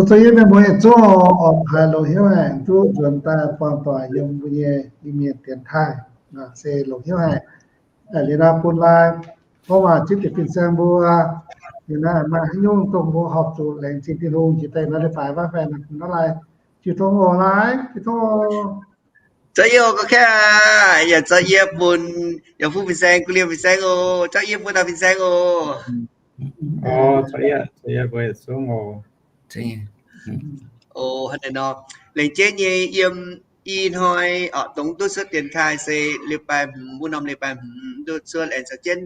Zoux yie mienh muoz yietc zungv oc, haiz longx hnyouv haic, duqv nzuonx daaih buangh doic yiem mbuo nyei Iu-Mienh dienx taaih, se longx hnyouv haic. Liuz nor bun lai, gorngv waac zipv jienv fin-saeng mbuo, liuz nor maaih haaix nyungc dongh mbuo horpc zuqc laengz zingh Tin-Hungh jiex daaih nor leiz-baaix maiv faix nor, bun nor lai, jiu tong oc, lai jiu tong oc. Zorqv yie oc, gorqv-kaeqv aac, yaac zorqv yie bun yaac fuqv fin-saeng, guv liemh fin-saeng oc, zorqv yie bun dauh fin-saeng oc. Oc, hnangv naaiv nor, laengz jienv nyei yiem i hnoi oc, dongh duqv cuotv dienx taaih se leiz-baaix hmz, wuov norm leiz-baaix hmz duqv cuotv, aengx caux jienv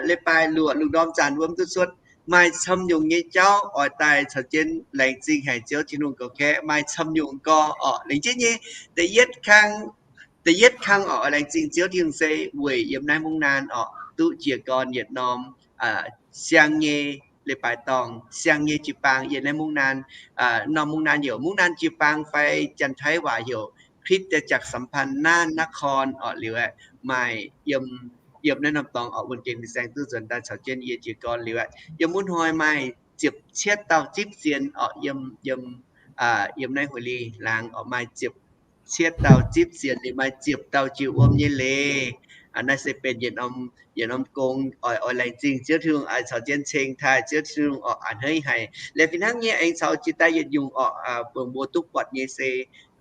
leiz-baaix luoqc lungh ndorm zanc wuov duqv cuotv. Maaih camv nyungc nyei jauv oix daaih caux jienv laengz zingh haic Ziouv Tin-Hungh gorqv-kaeqv, maaih camv nyungc gorx oc. Laengz jienv nyei da'yietv kang, da'yietv kang oc, oix laengz zingh Ziouv Tin-Hungh se weic yiem naaiv mungv naanv oc, duqv jiez gorn yietc norm siang nyei leiz-baaix dorngh, siang nyei jiu-baang yiem naaiv mungv naanv. Norm mungv naanv heuc mungv naanv jiu-baang fai Janx-Taiv waac heuc คริสตจักรสัมพันธนคร oc. Liuz aeqv, maaih yiem, yiem naaiv norm dorngx oc, wuonh gengh fin-saeng duqv nzuonx daaih caux jienv yie jiez gorn. Liuz aeqv, yiem wuov hnoi maaih ziepc cietv dauh zipv sienx oc, yiem, yiem, yiem naaiv Huih Li laangz oc, maaih ziepc cietv dauh zipv sienx, liuz maaih ziepc dauh jiex wuom nyei leiz. Naaiv se benx yietc norm, yietc norm gong oix, oix laengz zingh Ziouv Tin-Hungh, oix caux jienv ceng taaih Ziouv Tin-Hungh oc, a'hneiv haic. Liuz fih hnangv nyei aengx caux jiex daaih yietc nyungc oc, mbuo, mbuo duqv buatc nyei se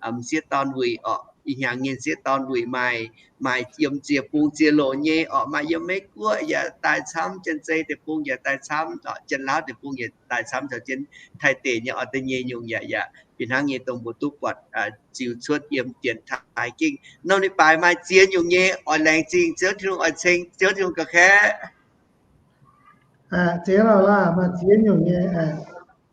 m'sieqv dorn wuic oc, ih hnyangx nyei m'sieqv dorn wuic maaih, maaih yiem ziex bung ziex loc nyei oc, maaih yiem Meiv Guoqv yaac daaih camv, Janx-Zei deic-bung yaac daaih camv oc, Janx-Lauv deic-bung yaac daaih camv, caux jienv Taiv deic nyei oc, da'nyeic nyungc yaac, yaac fih hnangv nyei dongh mbuo duqv buatc ziux cuotv yiem dienx taaih gengh norm leiz-baaix maaih ziex nyungc nyei oix laengz zingh Ziouv Tin-Hungh, oix ceng Ziouv Tin-Hungh gorqv-kaeqv. Ziex loc laah, maaih ziex nyungc nyei.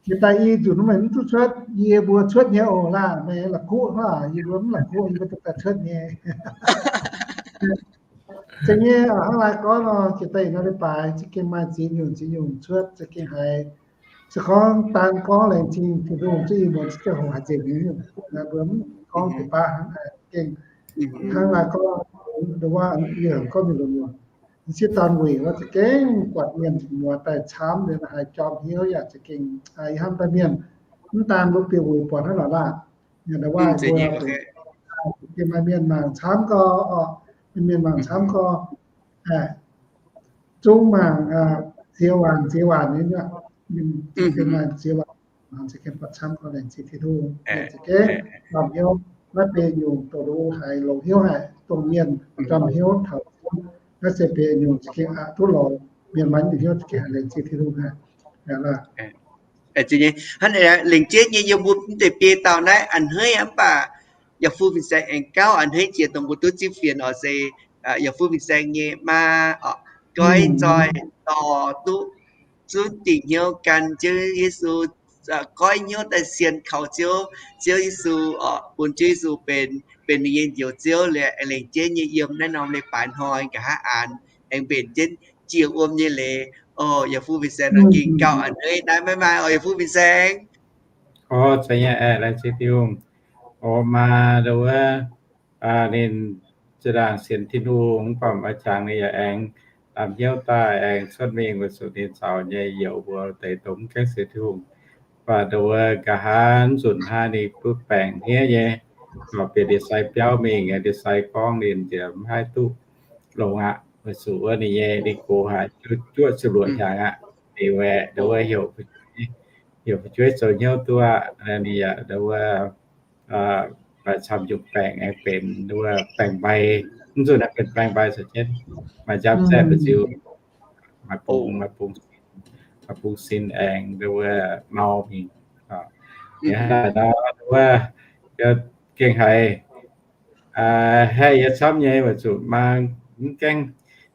Jiex daaih i nzunc meih mv duqv cuotv, yie mbuo cuotv nyei oc laah, meih la'kuqv hnangv, yie mbuo mv la'kuqv, yie mbuo duqv daaih cuotv nyei. Za'gengh nyei hnangv naaiv gorngv nor, jiex daaih i nor leiz-baaix za'gengh maaih ziex nyungc ziex nyungc cuotv za'gengh haiz. Se gorngv daan gorngv laengz zingh Tin-Hungh zuqc i muonz ziangh hoc haaix nzengc nyungc, mbuo mv gorngv deix baav hnangv, gengh hnangv naaiv gorngv, nduov wuov yie gorngv mingh lunx nyungc, m'sieqv dorn wuic wuov za'gengh buatc mienh muoz daaih camv liuz haiz jorm hnyouv yaac za'gengh, ih hnamv daaih mienh mv daan mbuo bieqc wuic buatc hnangv naaic laah. Nduov wuov mbuo maaih mienh mangc camv gorx, mienh mangc camv gorx, zungv mangc ziex waanc ziex waanc nyei, ziex waanc mangc za'gengh buatc camv gorx, laengz zingh Tin-Hungh, za'gengh jorm hnyouv. Naaiv benx nyungc doqc haiz longx hnyouv haic dongh mienh jorm hnyouv taux naaiv se benx nyungc za'gengh aqc duqv lorz mienh maiv nyungc hnyouv za'gengh haiz laengz zingh Tin-Hungh haic. Hnangv lengc jeiv nyei yiem mbuo mv deix biei dauh naaiv a'hneiv mv baac yaac fu fin-saeng aengx gauh a'hneiv jiex dongh mbuo duqv zipv fienx oc se, yaac fu fin-saeng nyei maa oc, goiv nzoih dorh duqv zunv dingc hnyouv gan Ziouv Yesu, goiv hnyouv daaih sienx kaux Ziouv, Ziouv Yesu oc, bun Ziouv Yesu benx, benx ninh nyei Njoux Ziouv liuz, lengc jeiv nyei yiem naaiv norm leiz-baaix hnoi nqa'haav aanx aengx mbenc jienv jiex wuom nyei leiz. Oc, yaac fu fin-saeng nor gengh gauh a'hneiv naaiv maiv maaih oc, yaac fu fin-saeng. Oc, za'gengh laengz zingh Tin-Hungh. Oc, maa nduov wuov, ninh zinh ndaangc sienx Tin-Hungh mv baac maiv jangx ninh yaac aengx lamh hnyouv daaih aengx cuotv mingh weic zuqc ninh caux nyei youz mbuo deix dongh mv gaengh sienx Tin-Hungh. Mv baac nduov wuov nqa'haav nzunc hnangv ninh duqv baengc hniev nyei, bieqc ndie-sai biauv mingh, ndie-sai gorngv ninh nziex mv haih duqv longx aqv, weic zuqc wuov ninh nyei ninh gox haic, juoqv ziepc luoqc hnyangx aqv. Ninh aeqv, nduov wuov heuc, heuc fu'jueiv zoux hnyouv duqv aqv. Ninh yaac nduov wuov maaih camv nyungc baengc aengx benx nduov wuov baengc mbai, mv zuqc naaiv benx baengc mbai caux jienv maaih njamv zaeqv mbu'ziex, maaih bung, maaih bung, maaih bung sin aengx nduov wuov mau mingh. Nduov wuov gengh haiz haih yie camv nyei weic zuqc maa mv gaengh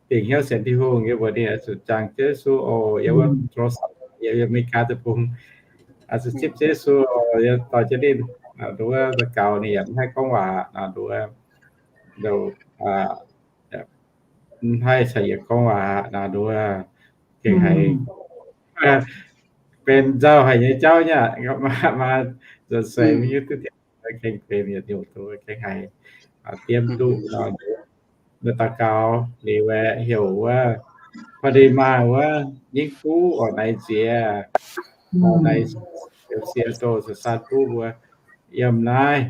dingc hnyouv sienx Tin-Hungh, yie mbuox ninh oix zuqc jangx Ziouv Yesu oc, yiem wuov โทรศัพท์ yiem America deic-bung, oix zuqc zipv Ziouv Yesu oc, yie dorh jienv ninh nduov wuov daux gaux, ninh yaac mv haih gorngv waac nduov wuov, mv haih caux yie gorngv waac nduov wuov, gengh haiz benx nzauh haic nyei jauv nyei aqv. Maa nzuonx seix mv hiuv duqv gengh benx yietc nyungc duqv gengh haiz diemv duqv nor, daux gaux liuz heuc wuov, pa'deix maaih wuov nyingv guv oc, naaiv ziex, naaiv Seattle, San Francisco mbuo yiem naaiv.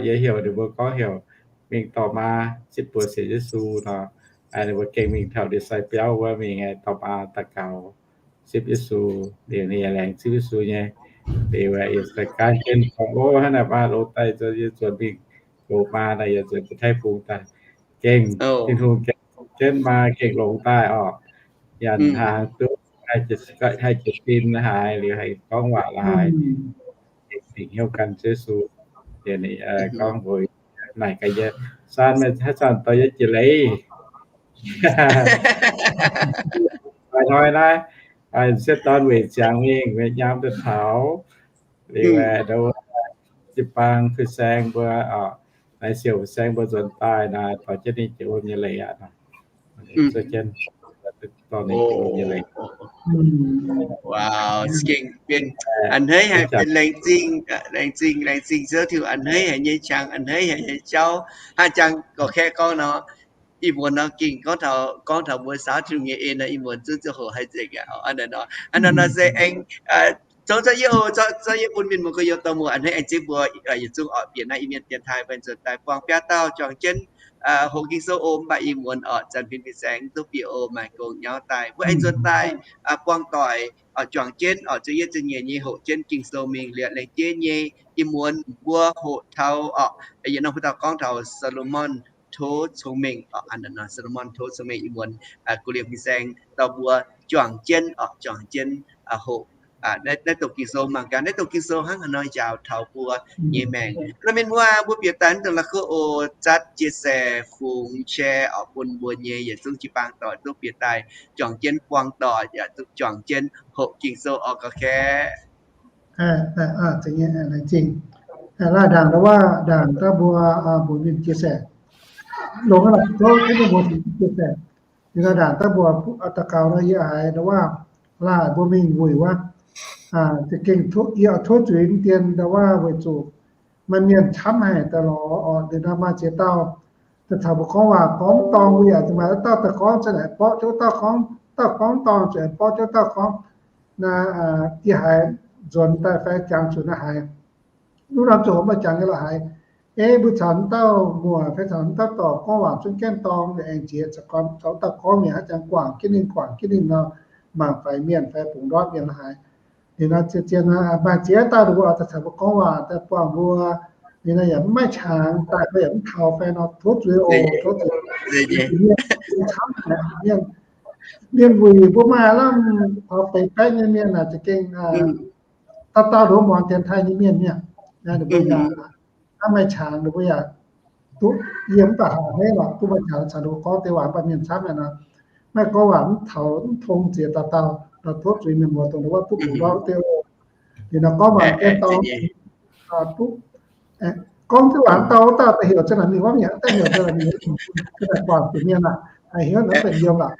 Yie heuc ninh mbuo gorngv heuc mingh dorh maa zipv buoz sienx Yesu nor, ninh mbuo gengh mingh taux ndie-sai biauv wuov mingh dorh maa daux gaux zipv Yesu. Liuz ninh yaac laengz zipv Yesu nyei. Liuz yie se gan jienv gorngv, o, hnangv naaic maa longx daaih, yie zuonx mingh goux maa naaic, yie zuonx bun taiv bung daaih. Gengh Tin-Hungh gengh jienv maa gengh longx daaih orqc. Yaac hnaangx duqv haih jiex sin haaix, liuz haih gorngv waac laaix, bingx hnyouv gan Yesu. Liuz ninh gorngv mbuox naaic gaax yie, Saan, meih haaix zanc dorh yie jiex leiz? Hnoi naaiv, m'sieqv dorn weic ziangx mingh, weic nyaam daaih taux, liuz, jiu-baang fin-saeng mbuo, naaiv siouc fin-saeng mbuo nzuonx daaih naaic, dorh jienv ninh jiex wuom nyei leiz aqv. Dorh ninh jiex wuom nyei leiz. Wow, gengh benx a'hneiv haic, benx laengz zingh, laengz zingh, laengz zingh Ziouv Tin-Hungh a'hneiv haic nyei qangx, a'hneiv haic nyei jauv. Hnangv jangx gorqv-kaeqv gorngv nor, ih muonz nor gengh gorngv taux, gorngv taux mbuo saauv Tin-Hungh nyei en nor, ih muonz zungv ziouc hoqc haiz nzengc aqv. Hnangv naaiv nor se aengx zoux zorqv yie oc, zorqv yie bun mienh muoz gorx-youz dorh muoc a'hneiv aengx zipv mbuo yietc zungv orqc bieqc naaiv Iu-Mienh dienx taaih fai nzuonx daaih buangh biaa dauh juangc jienv hoqc Ging-Sou oc. Mv baac ih muonz orqc zanc fin-saeng duqv bieqc oc, maaih gong nyauv daaih. Mbuo aengx nzuonx daaih buangh doic juangc jienv orqc, zoux yie za'nyeic nyei hoqc jienv Ging-Sou mingh liuz laengz jeiv nyei ih muonz mbuo hoqc taux orqc, yietc norm mbuo dauh gorngv taux Saa^lo^morn tov cong-mengh orqc, Saa^lo^morn tov cong-mengh. Ih muonz guv liemh fin-saeng dorh mbuo juangc jienv orqc, juangc jienv hoqc naaiv dongh Ging-Sou mangc gaax, naaiv dongh Ging-Sou hnangv haaix nor njaaux taux mbuo nyei maengc. Nor mienh muoz, mbuo bieqc daaih naaiv dongh la'kuqv oc, zatv chia sẻ, fungx share orqc bun mbuo nyei yietc zungv jiu-baang doic duqv bieqc daaih juangc jienv buangh doic, yaac duqv juangc jienv hoqc Ging-Sou orqc, gorqv-kaeqv. Laengz zingh. Laaih ndaangc ndau waac ndaangc daaih mbuo mbuox mienh chia sẻ. Longx aqv, tov mbuo chia sẻ. Liuz laaih ndaangc daaih mbuo daux gaux nor, yie haiz ndau waac laaih mbuo mingh wuic wuov, za'gengh yie oix tov zuiz dien ndau waac weic zuqc maaih mienh camv haic daaih lorz orqc. Liuz nor maaih ziex dauh daaih caux mbuo gorngv waac gorngv mv dorngc, mbuo yaac zuqc maaih dauh daaih gorngv za'naaic borqv jienv wuov dauh gorngv, dauh gorngv mv dorngc zuqc borqv jienv wuov dauh gorngv. Naaiv yie haiz nzuonx daaih fai jangx zuqc naaiv haiz, duqv norm ziangh hoc maaih jangx nyei la'haiz, ei mbuo caux dauh muoc fai caux dauh dorc gorngv waac zungv gaengh dorngc, aengx jiex caux dauh gorngv mi'aqv, haaix jangx guangc jienv ninh, guangc jienv ninh nor, mangc faix mienh fai bungx ndortv mienh la'haiz. Liuz nor zien-zien maaih ziex dauh ninh mbuo oix daaih caux mbuo gorngv waac daaih buangh mbuo. Liuz nor yaac mv maaih qangx daaih fai yaac mv taux fai nor, tov zuiz oc, tov zuiz. Mienh, mienh wuic mbuo maaih lamh taux feix baeqv nyei mienh naaic za'gengh dauh dauh nduov muangx dienx taaih nyei mienh mi'aqv. Ninh mbuo yaac hnangv maaih qangx ninh mbuo yaac duqv yiem mv baac haiz a'hneiv lorqc, duqv maaih qangx caux ninh mbuo gorngv deix waac, mv baac mienh camv haic nor, maaih gorngv waac mv taux mv tong ziex dauh dauh nor, tov zuiz mienh muoz dongh wuov duqv bungx ndortv deix oc. Liuz nor gorngv waac gaengh dorngc, duqv gorngv deix waac mv dauh dauh daaih heuc za'naaic mingh, wuov mienh daaih heuc za'naaic mingh, guangc zuqc mienh aqv, haiz hnyouv nor benx yiem lorqc.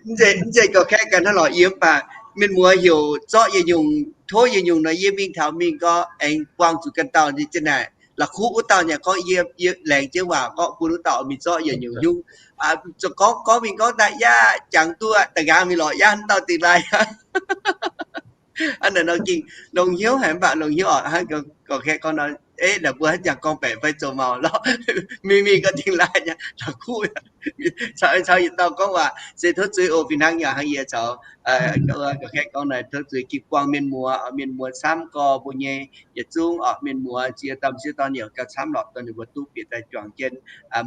Mv zeiz gorqv-kaeqv ganh hnangv lorqc, yie mv baac mienh muoz heuc zorqv yietc nyungc, tov yietc nyungc nor, yie mingh taux mingh gorngv aengx buangh zuqc ganh dauh nyei za'naaic. La'kuqv wuov dauh nyei gorngv yie, yie laengz jienv waac gorngv bun wuov dauh mingh zorqv yietc nyungc nyungc. Gorngv, gorngv mingh gorngv daaih yaac jangx duqv, da'nqaang mingh lorz yaac dauh dingh laaih. Hnangv naaic nor gengh longx hnyouv haic, mv baac longx hnyouv oc. Hnangv gorqv-kaeqv gorngv nor, ei, naaic mbuo hnangv jangx gorngv baeqc fai zoux maux lorqc. Mingh mingh gau dingh laaih nyei la'kuqv. Caux, caux yietc dauh gorngv waac se tov zuiz oc. Fih hnangv yaac hnangv yie caux gorngv naaic, tov zuiz gengh buangh mienh muoz, mienh muoz camv gorx mbuo nyei yietc zungv orqc, mienh muoz ziex dauh m'sieqv dorn yaac gauh camv lorqc, dongh ninh mbuo duqv bieqc daaih juangc jienv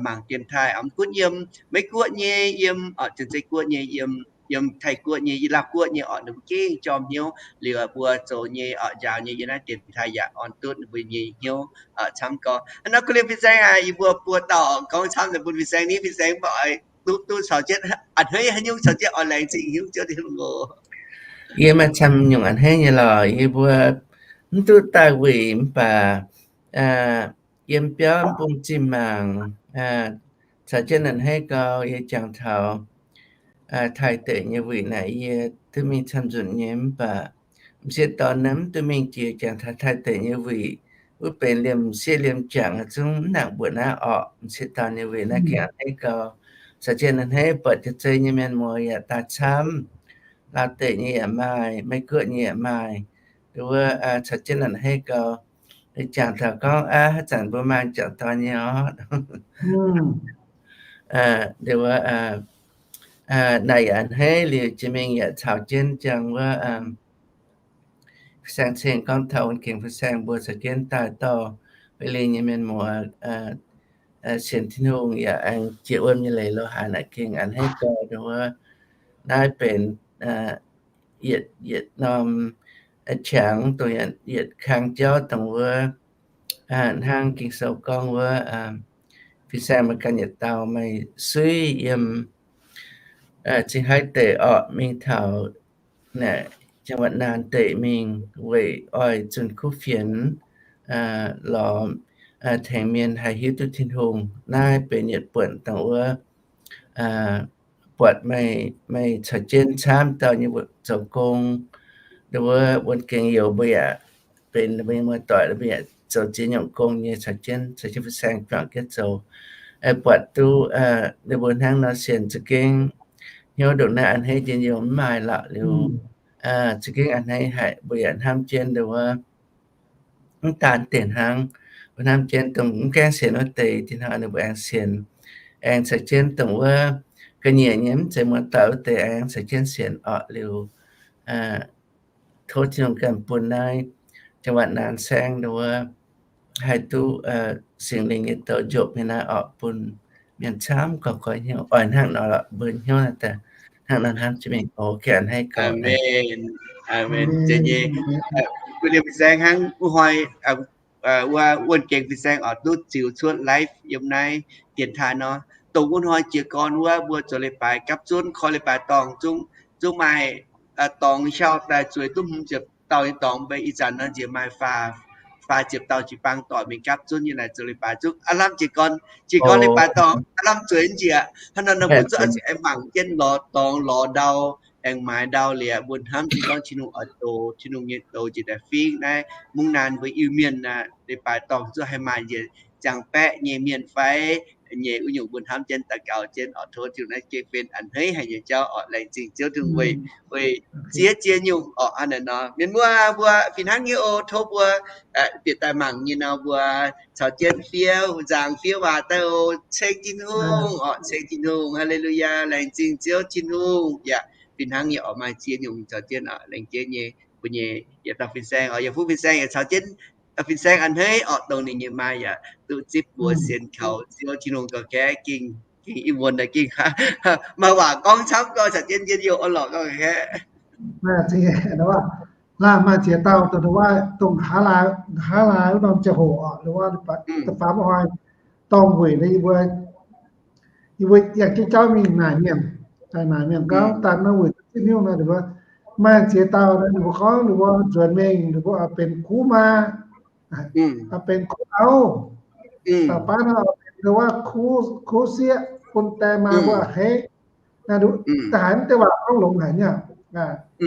mangc dienx taaih. Mv gunv yiem Meiv-Guoqv nyei, yiem Janx-Zei Guoqv nyei, yiem, yiem Taiv-Guoqv nyei, Iu-Laauv Guoqv nyei orqc, ninh mbuo gengh jorm hnyouv. Liuz mbuo zoux nyei orqc, njaaux nyei yiem naaiv dienx taaih yaac orn duqv ninh mbuo nyei hnyouv camv gorx. Hnangv nor kuv liemh fin-saeng aac, yie mbuo buo dauh gorngv camv bun fin-saeng ni, fin-saeng mv baac oix duqv, duqv caux jienv a'hneiv haaix nyungc caux jienv oix laengz zingh hnyouv Ziouv Tin-Hungh oc. Yie maaih camv nyungc a'hneiv nyei lorqc. Yie mbuo mv duqv daaih wuic mv baac yiem biauv bung zinh mangc, caux jienv a'hneiv gau. Yie jangx taux Taiv deic nyei wuic naaic yie duqv mingh camv nzunc nyei, mv baac m'sieqv dorn naaiv mv duqv mingh jiex. Jangx taux Taiv deic nyei wuic wuov benx liemh m'sieqv liemh jangc zungv mv nangc mbuoqc naaiv orqc. M'sieqv dorn nyei wuic naaiv gengh a'hneiv gau. Caux jienv a'hneiv buatc Janx-Zei nyei mienh muoz yaac daaih camv. Laauv deic nyei yaac maaih, Meiv Guoqv nyei yaac maaih. Nduov wuov caux jienv a'hneiv gau. Jangx taux gorngv aav, haaix zanc mbuo maaih jangx dorn nyei orqc. Nduov wuov naaic yaac a'hneiv liuz jiex mingh yaac caux jienv jangx wuov fin-saeng ceng gorngv taux wuon gengx fin-saeng mbuo caux jienv daaih dorh Beiv Lingh nyei mienh muoz sienx Tin-Hungh yaac aengx jiex wuom nyei leiz lo haaix naaic gengh a'hneiv gau. Nduov wuov naaiv benx yietc, yietc norm qangx dongh yietc kang jauv dongh wuov hnangv Ging-Sou gorngv wuov, fin-saeng meih ganh yietc dauh meih suiv yiem Zingh Haaix Deic orqc mingh taux naaic จังหวัดน่าน deic mingh weic oix zunh kuv fienx lorz tengx mienh haih hiuv duqv Tin-Hungh. Naaiv benx yietc buonc dongh wuov buatc meih, meih caux jienv camv dauh nyei zoux gong. Nduov wuov wuon gengx youz mbuo yaac benx mbuo nyei muoz-doic, mbuo yaac zoux ziex nyungc gong nyei caux jienv, caux jienv fin-saeng juangc jienv zoux. Buatc duqv ninh mbuo hnangv nor sienx za'gengh hnyouv ndongc naaiv a'hneiv njien-youh mv maaih lorqc liuz, za'gengh a'hneiv haic. Mbuo yaac hnamv jienv nduov wuov mv daan deix hnangv, mbuo hnamv jienv dongh mv gaengh sienx wuov deix, dinh hnoi ninh mbuo aengx sienx, aengx caux jienv dongh wuov ga'nyiec nyei mv zeiz muoz-doic wuov deix aengx caux jienv sienx orqc liuz, tov Tin-Hungh ganh bun naaiv จังหวัดน่าน saengv nduov wuov haih duqv Singx Lingh nyei douz njopv nyei naaiv orqc bun mienh camv gorx gorx hnyouv oix hnangv nor lorqc mbuo hnyouv naaiv daaih hnangv nor hnamv jienv mingh oc. A'hneiv gau. Aamen. Aamen. Zeiz nyei. Bun ninh saengv hnangv wuov hnoi wuov wuon gengx fin-saeng oix duqv ziux cuotv live yiem naaiv dienx taaih nor. Dongh wuov hnoi jiez gorn wuov mbuo zoux leiz-baaix gapv zunv, koi leiz-baaix dorngh zungv, zungv maaih dorngx hiauv daaih zueiz duqv hmz ziepc dauh nyei dorngx mv bei. Ih zanc nor nziex maaih faah, faah ziepc dauh jiu-baang doic mingh gapv zunv nyei naaic zoux leiz-baaix zungv aav lamh jiez gorn, jiez gorn leiz-baaix dorngx aav lamh zueiz njiec. Hnangv nor mbuo zungv oix zuqc aengx mangc jienv lorz dorngx lorz ndau, aengx maaiz ndau liuz mbuo hnamv jienv gorngv Tin-Hungh oix doz, Tin-Hungh nyei douz njiec daaih fingx naaiv mungv naanc mbuo Iu-Mienh naaic leiz-baaix dorngh zungv haih maaih njiec ziangh baeqv nyei mienh fai nyei wuov nyungc mbuo hnamv jienv daux gaux jienv oix tov Tin-Hungh naaiv gengh benx a'hneiv haic nyei jauv oc. Laengz zingh Ziouv Tin-Hungh weic, weic ziex ziex nyungc oc. Hnangv naaiv nor mienh muoz mbuo fih hnangv nyei oc. Tov mbuo bieqc daaih mangc nyei nor mbuo caux jienv fiev nzaangc fiev waac daaih oc. Ceng Tin-Hungh oc, ceng Tin-Hungh. Haa^le^lu^yaa. Laengz zingh Ziouv Tin-Hungh. Yaac fih hnangv nyei oc. Maaih ziex nyungc caux jienv oc. Laengz jienv nyei mbuo nyei yietc dauh fin-saeng oc, yietc fuqv fin-saeng yaac caux jienv fin-saeng a'hneiv orqc, dongh ninh nyei maa yaac duqv zipv mbuo sienx kaux Ziouv Tin-Hungh gauh gaeqv, gengh, gengh ih muonz naaic gengh maaih waac gorngv camv gau, caux jienv njien-youh orn-lorqc gauh gaeqv. Laanh maaih ziex dauh dongh wuov, dongh Haa^laa, Haa^laa wuov norm ziangh hoc orqc, da'faam hnoi dorngh wuic nor, yie mbuo, yie mbuo yangh jienv jauv mingh naaic mienh, naaic mienh gauh daaih nor wuic zipv hnyouv nor, ninh mbuo maaih ziex dauh nor, ninh mbuo gorngv ninh mbuo nzuonx mingh, ninh mbuo benx kuv maa, benx kuv auv, da'faam nor benx wuov kuv sieqv bun die maa mbuo a'hneiv. Naaiv, da'haaix mv deix waac gorngv longx haic nyei.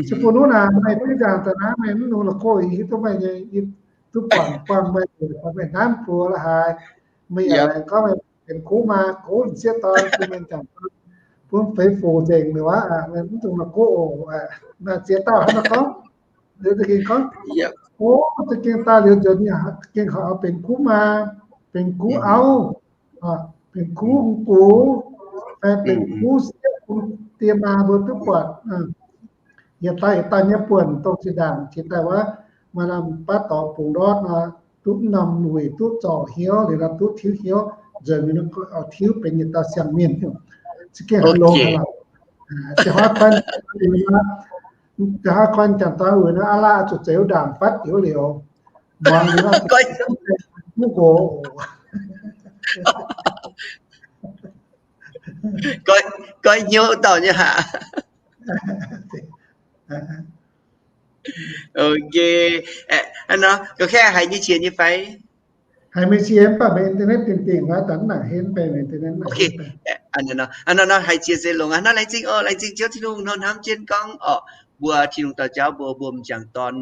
Se bun wuov naaic meih duqv nzaangc daaih naaiv, meih mv nungx la'kuqv, yie hiuv duqv meih nyei, yie duqv buangh buangh meih, meih nanv buoz la'haaix, meih yaac laengz gorngv meih benx kuv maa, kuv sieqv dorn, bun mienh jangc dorn, bun feix foc nzengc liuz aqv, meih mv dungx la'kuqv oc. Naaiv ziex dauh hnangv nor gorngv. Liuz za'gengh gorngv, o, za'gengh daaih liuz nzuonx mingh gengh horpc benx kuv maa, benx kuv auv, benx kuv hungh gux, fai benx kuv sieqv bun die maa mbuo duqv buatc. Yietc dauh yietc dauh nyei buonc dongh zinh ndaangc jiex daaih wuov, maaih norm baav dorngx bungx ndortv nor, duqv norm wuic duqv zorc hnyouv liuz nor, duqv tiuv hnyouv, nzuonx mingh nor oix tiuv benx yietc dauh siang-mienh. Za'gengh haaix longx haaix lorqc. Ziangh hnoi koi, ziangh hnoi koi jangc dorn wuic nor, aav laaih zuqc zeix wuov ndaangc fatv njoux liuz, muangx liuz nor, duqv nqox. Goiv hnyouv dauh nyei haic. Ok. Hnangv nor, ga'kaeqv haiz nyei qiex nyei fai? Haiz meih qiex mv baac meih internet dingh dingh, daaih mv nangc henv, meih internet mv nangc henv. Hnangv nor haiz qiex se longx aqv. Nor laengz zingh oc, laengz zingh Ziouv Tin-Hungh nor hnamv jienv gorngv orqc, mbuo Tin-Hungh dauh jauv mbuo, mbuo m'jangc dorn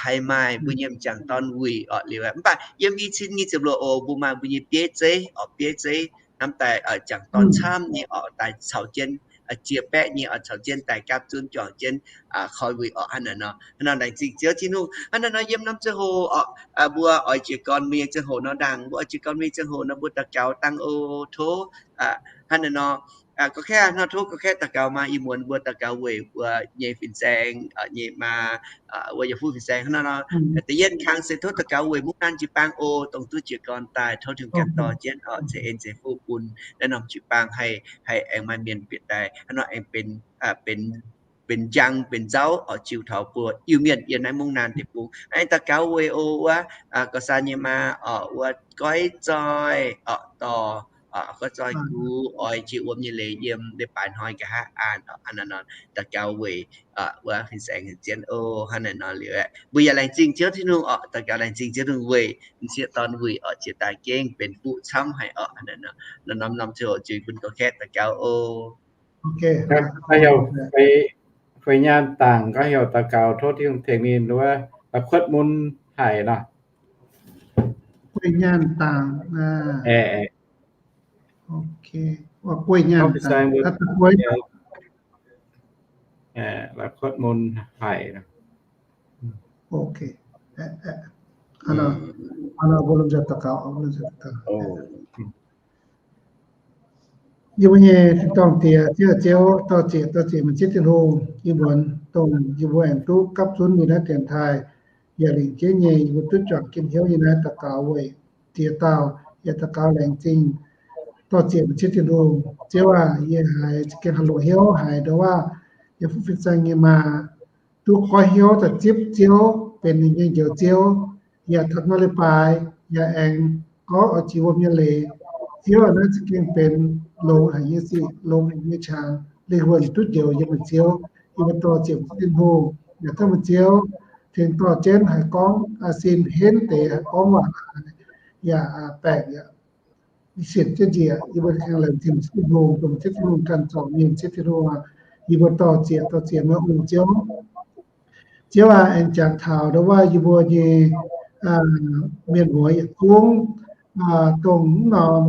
haih maaih mbuo nyei m'jangc dorn wuic orqc liuz, mv baac yiem i cin nyic ziepc luoqc oc, mbuo maaih mbuo nyei bieiv zeiv orqc, bieiv zeiv hnamv daaih m'jangc dorn camv nyei orqc, daaih caux jienv ziex baeqv nyei oix caux jienv daaih gapv zunv juangc jienv koi wuic orqc. Hnangv naaic nor, hnangv naaiv nor laengz zingh Ziouv Tin-Hungh. Hnangv naaiv nor yiem norm ziangh hoc orqc, mbuo oix jiez gorn mingh nyei ziangh hoc nor, ndaangc mbuo oix jiez gorn mingh ziangh hoc nor, mbuo daux gaux dangh oc. Tov hnangv naaiv nor, gorngv kaeqv nor, tov gorngv kaeqv daux gaux maah. Ih muonz mbuo daux gaux weic mbuo nyei fin-saeng nyei maa, wuov yietc fuqv fin-saeng hnangv naaiv nor, da'yietv kang se tov daux gaux weic mungv naanh jiu-baang oc, dongh duqv jiez gorn daaih. Tov Tin-Hungh ganh dorh jienv oc, ceix en ceix fuqv bun naaiv norm jiu-baang haih, haih aengx maaih mienh bieqc daaih hnangv nor aengx benx, benx njang benx nzauv oc, jiu taux mbuo Iu-Mienh yiem naaiv mungv naanh deic-bung. Aengx daux gaux weic oc wuov gauh saan nyei maa orqc, wuov goiv zoih orqc, dorh goiv zoih gux oix jiex wuom nyei leiz yiem leiz-baaix hnoi nqa'haav aanh orqc. Hnangv naaiv nor daux gaux weic wuov fin-saeng haaix zien oc. Hnangv naaiv nor liuz aeqv, mbuo yaac laengz zingh Ziouv Tin-Hungh orqc, daux gaux laengz zingh Ziouv Tin-Hungh weic m'sieqv dorn wuic orqc, jiex daaih gengh benx fuqv camv haic orqc. Hnangv naaiv nor, norm-norm ziangh hoc zuiz bun gorngv kaeqv daux gaux oc. Feix nyaanh dangc gorngv heuc daux gaux tov Tin-Hungh tengx ninh wuov la'kuotv mun haic nor. Guei nyaanh dangc, guei nyaanh dangc, la'kuotv mun haic. Yie mbuo nyei tin-dorngh Diex, Ziouv, Ziouv, dorh zieqc, dorh zieqc meih zieqv Tin-Hungh, ih muonz dongh yie mbuo aengx duqv gapv zunv nyei naaiv dienx taaih, yaac lingc jeiv nyei yie mbuo duqv juangc jienv hnyouv nyei naaiv daux gaux weic ziex dauh, yaac daux gaux laengz zingh, dorh zieqc meih zieqv Tin-Hungh. Ziouv aac, yie haiz za'gengh haih loz-hnyouv haiz ndongc waac yaac fuqv fin-saeng nyei maa duqv goiv hnyouv daaih zipv Ziouv, benx ninh nyei Njoux Ziouv, yaac taux nor leiz-baaix yaac aengx gorngv oix jiex wuom nyei leiz. Ziouv aac, naaiv za'gengh benx longx haic nyei sic, longx haic nyei qangx, lingh wuonh duqv njoux yiem meih Ziouv. Yie mbuo dorh zieqc meih zieqv Tin-Hungh, yaac tov meih Ziouv tengx dorh jienv haiz gorngv sin henv deix, haiz gorngv waac, yaac baengc, yaac sienx jienv njiec. Yie mbuo aengx laengz zingh meih zieqv Tin-Hungh, dongh meih zieqv Tin-Hungh ganh zorc mienh, meih zieqv Tin-Hungh aac, yie mbuo dorh zieqc, dorh zieqc meih ong Ziouv. Ziouv aac, aengx jangx taux ndongc waac yie mbuo nyei mienh muoz yietc zungv, dongh mv norm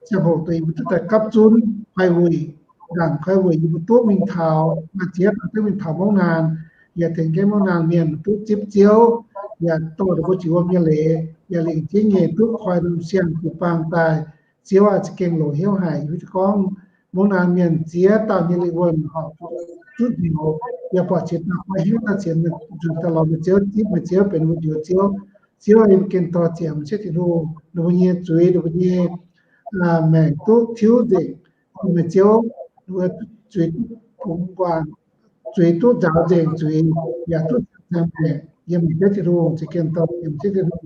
ziangh hoc dongh yie mbuo duqv daaih gapv zunv koi wuic, ndaangc koi wuic yie mbuo duqv mingh taux, maaih ziex dauh duqv mingh taux mungv naanh, yaac tengx jienv mungv naanh mienh duqv zipv Ziouv, yaac dorh ninh mbuo jiex wuom nyei leiz, yaac lingc jeiv nyei duqv koi norm siang jiu-baang daaih. Ziouv aac, za'gengh loz-hnyouv haic, yie mbuo gorngv mungv naanh mienh ziex dauh nyei lingh wuonh horpc zuqc njoux, yaac buatc ziex dauh goiv hnyouv daaih sienx nzuonx daaih lorz meih Ziouv, zipv meih Ziouv benx mbuo Njoux Ziouv. Ziouv aac, yie mbuo gengh dorh zieqc meih zieqv Tin-Hungh, ninh mbuo nyei zuiz, ninh mbuo nyei maengc duqv tiuv nzengc. Meih Ziouv, ninh mbuo zuiz duqv bungx guangc, zuiz duqv nzaaux nzengc zuiz, yaac duqv cang maengc yiem meih Ziouv Tin-Hungh. Za'gengh dorh meih Ziouv Tin-Hungh,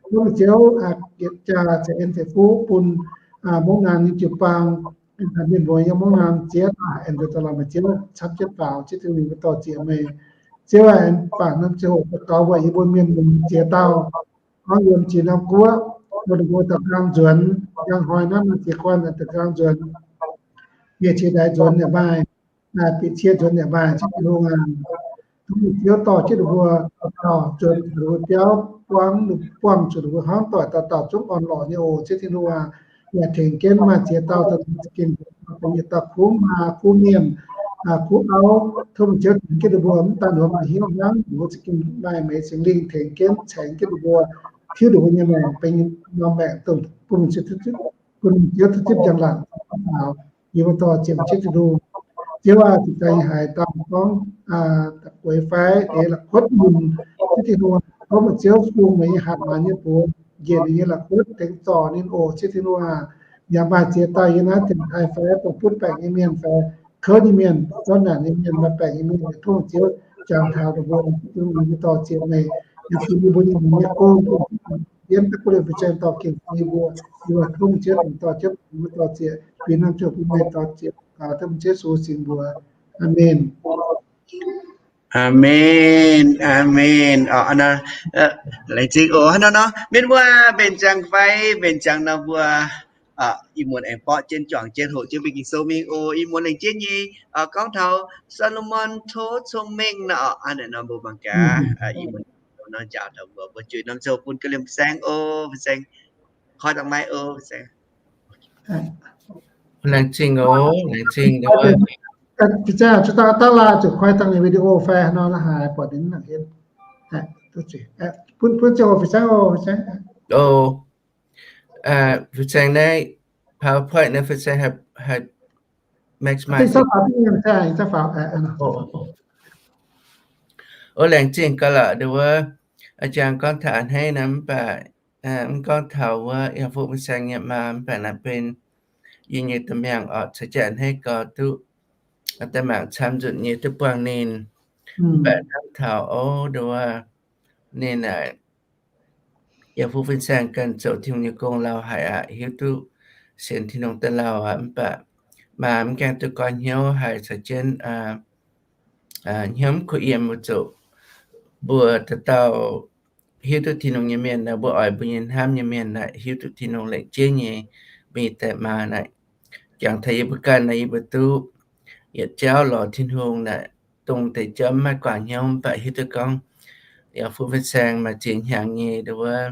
tov meih Ziouv yietc jaax ceix en ceix fuqv bun mungv naanh nyei jiu-baang, mienh muoz yiem mungv naanh ziex dauh aengx nzuonx daaih lorz meih Ziouv camv jienv faaux. Ziouv Tin-Hungh, yie mbuo dorh zieqc meih. Ziouv aac, aengx bangc norm ziangh hoc daux gaux weic yie mbuo mienh muoz ziex dauh, gorngv yiem ziex norm guoqv, mbuo daux nqaang nzuonx, njang hnoi naaiv maaih ziex guanh daux nqaang nzuonx, yie qiex ndaix nzuonx yaac maaih, bieqc cie nzuonx yaac maaih. Ziouv Tin-Hungh aac, tov meih Ziouv dorh jienv ninh mbuo dauh dauh nzuonx taux ninh mbuo biauv, buangv, buangh zuqc ninh mbuo hnangv doic, dauh dauh zungv orn-lorqc nyei oc. Ziouv Tin-Hungh aac, yaac tengx jienv maaih ziex dauh daaih za'gengh benx yietc dauh kuv maa, kuv mienh, kuv auv. Tov meih Ziouv tengx jienv ninh mbuo, mv daan ninh mbuo maaih hnyouv hnangv, ninh mbuo za'gengh maaih Meih Singx Lingh tengx jienv, cengx jienv ninh mbuo, tiuv ninh mbuo nyei maengc benx norm maengc dongh bun meih Ziouv duqv zipv njang-laangc. Yie mbuo dorh zieqc meih Ziouv Tin-Hungh. Ziouv aac, zinh ndaangc yie haiz dauh gorngv da'gueix fai deix la'kuotv mun, Ziouv Tin-Hungh, tov meih Ziouv fungx meih nyei hatc maaz nyei buoz, njiec ninh nyei la'kuotv tengx zorc ninh oc. Ziouv Tin-Hungh aac, yaac maaih ziex dauh yiem naaiv dienx taaih fai dongh butv baengc nyei mienh fai kouv nyei mienh, zorqv naanc nyei mienh, maaih baengc nyei mienh, tov meih Ziouv jangx taux ninh mbuo, Ziouv Tin-Hungh, yie mbuo dorh zieqc meih, yaac fungx yie mbuo nyei hnyouv gong, yiem da'gueix liemh fin-saeng dorh gengh fungx yie mbuo, yie mbuo tov meih Ziouv tengx dorh jienv, yie mbuo dorh zieqc, fih hnangv ziouc bun meih dorh zieqc, tov meih Ziouv Yesu singx mbuox. Aamen. Aamen, aamen. Laengz zingh oc. Hnangv naaiv nor, mienh muoz, mbenc ziangx fai mbenc ziangx nor mbuo ih muonz aengx borqv jienv juangc jienv hoqc jienv mbuo Ging-Sou mingh oc. Ih muonz lengc jienv nyei gorngv taux Saa^lo^morn tov cong-mengh nor, hnangv naaiv nor mbuo mangc gaax, ih muonz nor njaaux taux mbuo, mbuo juix norm ziangh hoc bun ga'liemh fin-saeng oc, fin-saeng. Koi dangh maiv oc, fin-saeng. Laengz zingh oc, laengz zingh. Fih zaeng zuqc dangh daav laaih zuqc koi dangh ninh video fai nor la'haaix buatc ninh mv nangc hien. Bun, bun ziangh hoc fih zaeng oc, fih zaeng. Fih zaeng naaiv PowerPoint naaiv fih zaeng haih, haih max mai. O, laengz zingh gaax lorqc, nduov wuov, a'jang gorngv taux a'hneiv nor mv baac, mv gorngv taux wuov yaac fuqv fin-saeng nyei maa mv baac naaiv benx yie nyei domh miangh orqc, caux jaa a'hneiv gau duqv daaih mangc camv nzunc nyei duqv buangh ninh. Mv baac hnamv taux o, nduov wuov, ninh naaic yaac fuqv fin-saeng ganh zoux Tin-Hungh nyei gong lauh haic aqv, hiuv duqv sienx Tin-Hungh daaih lauh aqv. Mv baac maa mv gaengh duqv goiv hnyouv haic caux jienv hnyouv mv kuh yiem mbuo zoux, mbuo dauh dauh hiuv duqv Tin-Hungh nyei mienh naaic, mbuo oix mbuo nyei hnamv nyei mienh naaic hiuv duqv Tin-Hungh lengc jeiv nyei mbuo nyei daaih maa naaic. Jangx taux yie mbuo ganh naaic yie mbuo duqv yietc jauv lorz Tin-Hungh naaic, dongh deix jauv mv maaih guangc hnyouv mv baac hiuv duqv gorngv yaac fuqv fin-saeng maaih ziex hnyangx nyei nduov wuov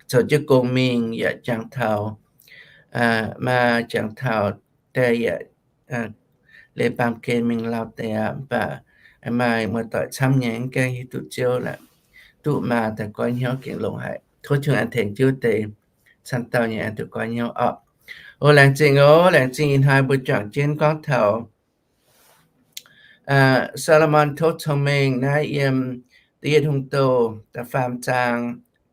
zoux jienv gong mingh yaac jangx taux, maa jangx taux daaih yaac leiz baamh gen mingh lauh deix aqv. Mv baac maaih muoz-doic camv nyei mv gaengh hiuv duqv Ziouv, duqv maa daaih goiv hnyouv gengh longx haic. Tov Tin-Hungh aengx tengx Ziouv deix camv dauh nyei aengx duqv goiv hnyouv orqc. O, laengz zingh oc, laengz zingh. Ih hnoi mbuo juangc jienv gorngv taux Saa^lo^morn tov cong-mengh naaiv yiem Da'yietv Hungh Douh da'faam zaang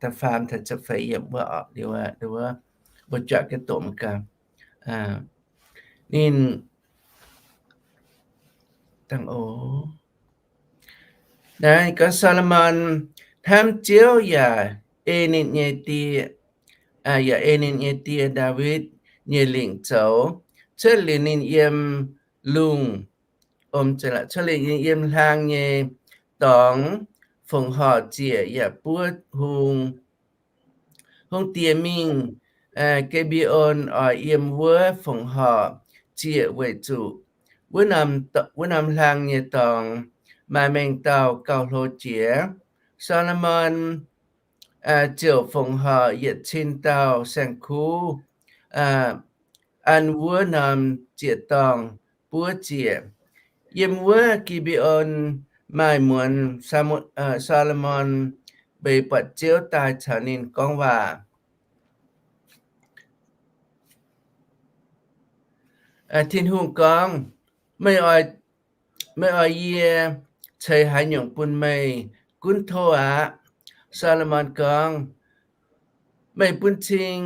da'faam taux ziepc feix yiemc wuov orqc. Liuz wuov mbuo juangc jienv doqc mangc gaax. Ninh dangh o Naaiv gorngv Saa^lo^morn hnamv Ziouv yaac ei ninh nyei die, yaac ei ninh nyei die Ndaawitv nyei lingc zoux, cuotv liuz ninh yiem lungh, cuotv liuz ninh yiem hlaang nyei dorngx fongc horc ziec yaac buov hung, hungh diex mingh Ge^mbe^on oix yiem wuov fongc horc ziec weic zuqc wuov norm hlaang nyei dorngx maaih mengh dauh gauh hlo jiex. Saa^lo^morn ziouc fongc horc yietc cin dauh saeng-kuv an wuov norm ziec-dorngh buov ziec. Yiem wuov Ge^mbe^on maaih muonz Saa^lo^morn mbeix buatc Ziouv daaih caux ninh gorngv waac. Tin-Hungh gorngv, Meih oix yie ceix haaix nyungc bun meih? Gunv tov aqv. Saa^lo^morn gorngv, Meih bun cing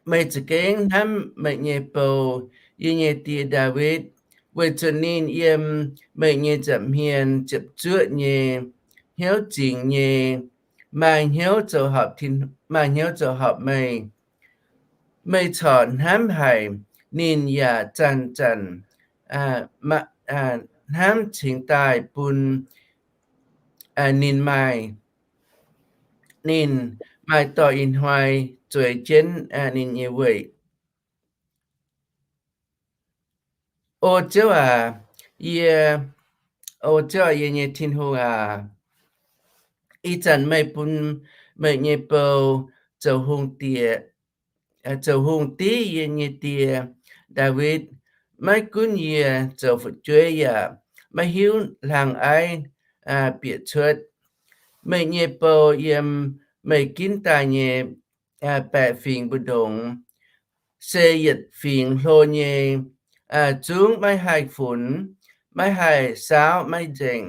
meih za'gengh hnamv meih nyei bou, yie nyei die Ndaawitv, weic zuqc ninh yiem meih nyei nza'hmien ziepc zuoqv nyei, hnyouv zingx nyei, maaih hnyouv zoux horpc, maaih hnyouv zoux horpc meih. Meih corc hnamv haic ninh yaac zanc-zanc hnamv cingx daaih bun ninh maaih, ninh maaih dorh ih hnoi zueiz jienv ninh nyei weic. O Ziouv aac, yie, O Ziouv aac, yie nyei Tin-Hungh aac, ih zanc meih bun meih nyei bou zoux hungh diex, zoux hungh div yie nyei die, Ndaawitv. Maiv gunv yie zoux fu'jueiv yaac maiv hiuv hlang aiv bieqc cuotv. Meih nyei bou yiem meih ginv daaih nyei baeqc fingx mbu'ndongx se yietc fingx hlo nyei, zungv maiv haih funx, maiv haih saauv, maiv nzengc.